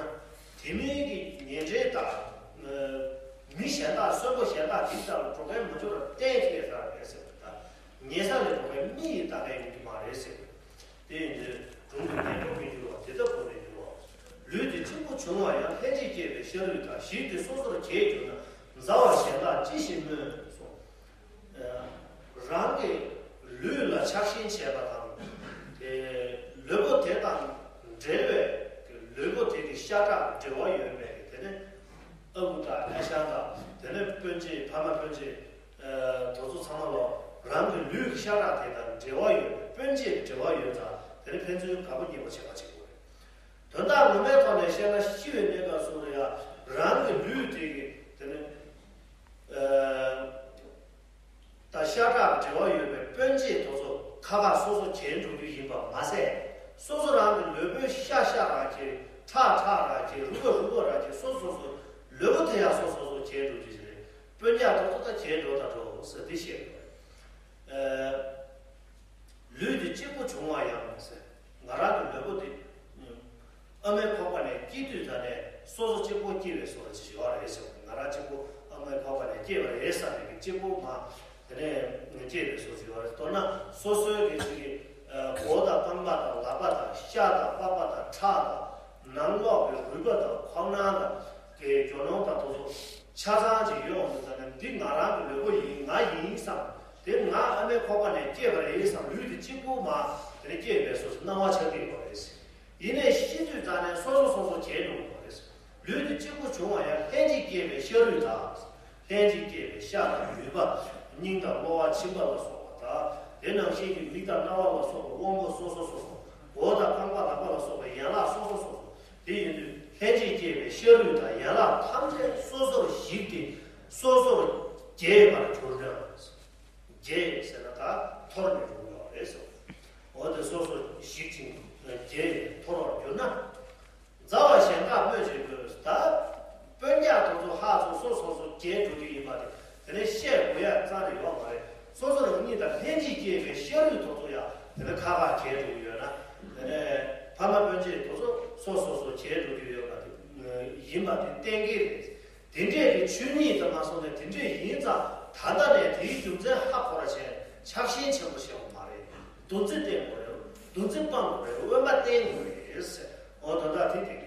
དེ་མིན་གྱི་ཉེ་འབྲེལ་དང་། ཨ་མི་གཞན་དག་གསོན་པོ་གཞན་དག་དེ་ལྟ་བུ་འགྲོ་མཁན་མ་འགྱུར་བ་གཏན་འཁེལ་ས་རེད་ཟེར་བ་དང་། ཉེ་ས་ལས་འགྲོ་མཁན་མི་ཡི་ལྟ་མཁན་ཡོང་རྒྱུ་མ་རེད་ཟེར། དེ་ཡིན་དུས་དྲུང་དུ་ཉེར་འགྲོར་མི་འགྱུར་བ། དེ་ལྟ་བུར་ནི་འགྱུར་རོ། ལུས་དེ་གཅིག་པུ་བྱུང་བ་ཡང་། ལྷན་ཅིག་སྐྱེས་པའི་ཤ་རུས་དང་། ཞིག་དེ་སོ་སོར་གྱེས་གྱུར་ན། མཛའ་བ་གཞན་དག་ཅི་ཞིག་སྨོས་སོ། རང་གི་ལུས་ལ་ཆགས་ཞེན་བྱས་པ་དང་། དེ་ལུས་པོ་དེ་དང་འབྲེལ་བའི་ལུས་པོ་དེ་གི་ཤ་ཁྲག་འབྲེལ་བ་ཡོད་པའི་དེ་ནི། ཨ་ཁུ་དང་ཨ་ཞང་དང་དེ་ནས་སྤུན་མཆེད་ཕ་མ་སྤུན་མཆེད། ཨ་དེ་ཚོ་ཚང་མ་ལོ་རང་གི་ལུས་ཀྱི་ཤ་ཁྲག་དེ་དང་འབྲེལ་བ་ཡོད་པའི་སྤུན་མཆེད་ཀྱི་འབྲེལ་བ་ཡོད་ཙང་དེ་ནི་ཕན་ཚུན་དགའ་པོ་ཉེ་པོ་བྱེད་པ་བྱེད་དགོས་རེད། དོན་དག་ངོ་མའི་ཐོག་ནས་བཤད་ན་ཤི་བའི་གནས་སྐབས་སུ་ལ་ཡང་རང་གི་ལུས་དེ་གི་དེ་ནི་ཨ། དང་ཤ་ཁྲག་འབྲེལ་བ་ཡོད་པའི་སྤུན་མཆེད་དེ་ཚོ་ཁ་ཁ་སོ་སོ་གྱེས་འགྲོ་རྒྱུ་ཡིན་པ་མ་ཟད། སོ་སོ་རང་གི་ལུས་པོའི་ཤ་ཤ་རང་གྱེས། ཁྲག་ཁྲག་རང་གྱེས། རུས་པ་རུས་པ་རང་གྱེས། སོ་སོ་སོ་ལུས་པོ་དེ་ཡང་སོ་སོ་སོ་གྱེས་འགྲོ་རྒྱུ་ཞིག་རེད། སྤུན་ཀྱག་དེ་ཚོ་ད་གྱེས་འགྲོ་ད་འགྲོ་ཟེར་འདི་བཤད་དགོས་རེད། ཨ། ལུས་འདི་གཅིག་པུ་བྱུང་བ་ཡང་ཟེར། ང་རང་གི་ལུས་པོ་འདི་ཨ་མའི་ཁོག་པ་ནས་སྐྱེས་དུས་ད་ནས་སོ་སོ་གཅིག་པོ་སྐྱེས་པའི་བཟོ་འདྲ་ཅིག་ཡོད་རེད་ཟེར། ང་རང་གཅིག་པོ་ཨ་མའི་ཁོག་པ་ནས་སྐྱེས་པ་རེད་བསམ་ནས་གཅིག་པོ་མ་དེ་ནས་སྐྱེས་པའི་བཟོ་ཅིག་ཡོད་རེད། མདོར་ན་སོ་སོའི་གི་ཅིག་གི་མགོ་དང་རྐང་པ་དང་ལག་པ་དང་ཤ་དང་པགས་པ་དང་ཁྲག་དང་ནང་ལོགས་ཀྱི་རུས་པ་དང་ཁོག་ནང་དང་གི་རྒྱུ་ནོར་དང་དེ་ཚོ་ཆ་ཚང་ཅིག་ཡོད་འོང་དུས་ད་ནས་འདི་ང་རང་གི་ལུས་པོ་ཡིན། ང་ཡིན་བསམ། དེ་ང་ཨ་མའི་ཁོག་པ་ནས་སྐྱེས་པ་རེད་བསམ། ལུས་དེ་གཅིག་པུ་མ་དེ་ནས་སྐྱེས་པའི་སོ་སོ་སྣང་བ་ཆགས་ཀྱི་ཡོད་རེད། ཡིན་ནའི་ཤི་དུས་ཙང་ནས་སོ་སོ་སོ་སོ་གྱེས་འགྲོ་གི་ཡོད་རེད། ལུས་དེ་གཅིག་པུ་བྱུང་བ་ཡང་ལྷན་ཅིག་སྐྱེས་པའི་ཤ་རུས་དང་། ལྷན་ཅིག་སྐྱེས་པའི་ཤ་དང་ལུས་པ། སྙིང་དང་གློ་བ་མཆིན་པ་ལ་སོགས་པ་དང་། དེ་ནང་བཞིན་གྱི་མིག་དང་རྣ་བ་ལ་སོགས་པ་དབང་པོ་སོ་སོ་སོ་སོ། མགོ་དང་རྐང་པ་ལག་པ་ལ་སོགས་པའི་ཡན་ལག་སོ་སོ་སོ་སོ། དེ་ཡིན་དུས་ལྷན་ཅིག་སྐྱེས་པའི་ཤ་རུས་དང་ཡན་ལག་ཐམས་ཅད་སོ་སོར་ཞིག་སྟེ་སོ་སོར་གྱེས་པར་གྱུར་ན། གྱེས་ཟེར་ན་ད་འཐོར་ནས་འགྲོ་གི་ཡོད་རེད་ཟེར། འོ་དེ་སོ་སོར་ཞིག་ཅིང་གྱེས་འཐོར་བར་གྱུར་ན། མཛའ་བ་གཞན་དག་སྨོས་ཅི་དགོས། ད་སྤུན་ཀྱག་དེ་ཚོ་ཧ་ཚོ་སོ་སོ་སོ་གྱེས་འགྲོ་གི་ཡིན་པ་དེ་དེ་ནས་བཤད་དགོས་ཡ་རྩ་ནས་ཡོད་མ་རེད། སོ་སོ་རང་ཉིད་དང་ལྷན་ཅིག་སྐྱེས་པའི་ཤ་རུས་དེ་ཚོ་ཡང་དེ་ནས་ཁ་ཁ་གྱེས་འགྲོ་གི་ཡོད་ན། དེ་ནས་ཕ་མ་སྤུན་མཆེད་དེ་ཚོ་སོ་སོ་སོ་གྱེས་འགྲོ་གི་ཡོད་པ་དེ་ཡིན་པ་དེ་གཏན་འཁེལ་རེད། དེ་འདྲས་ཀྱི་ཆོས་ཉིད་དུ་མ་སོང་ནས་དེ་འདྲས་ཡིན་ཙང་ད་ལྟ་ནས་དེའི་རྒྱུ་མཚན་ཧ་གོ་ར་བྱས་ཆགས་ཞེན་ཆེན་པོ་བྱེད་དགོས་མ་རེད། འདུ་འཛི་བསྟེན་དགོས་རེད། འདུ་འཛི་སྤང་དགོས་རེད། དབེན་པ་བསྟེན་དགོས་རེད་ཟེར། འོ་ད་ལྟ་དེ་དེ་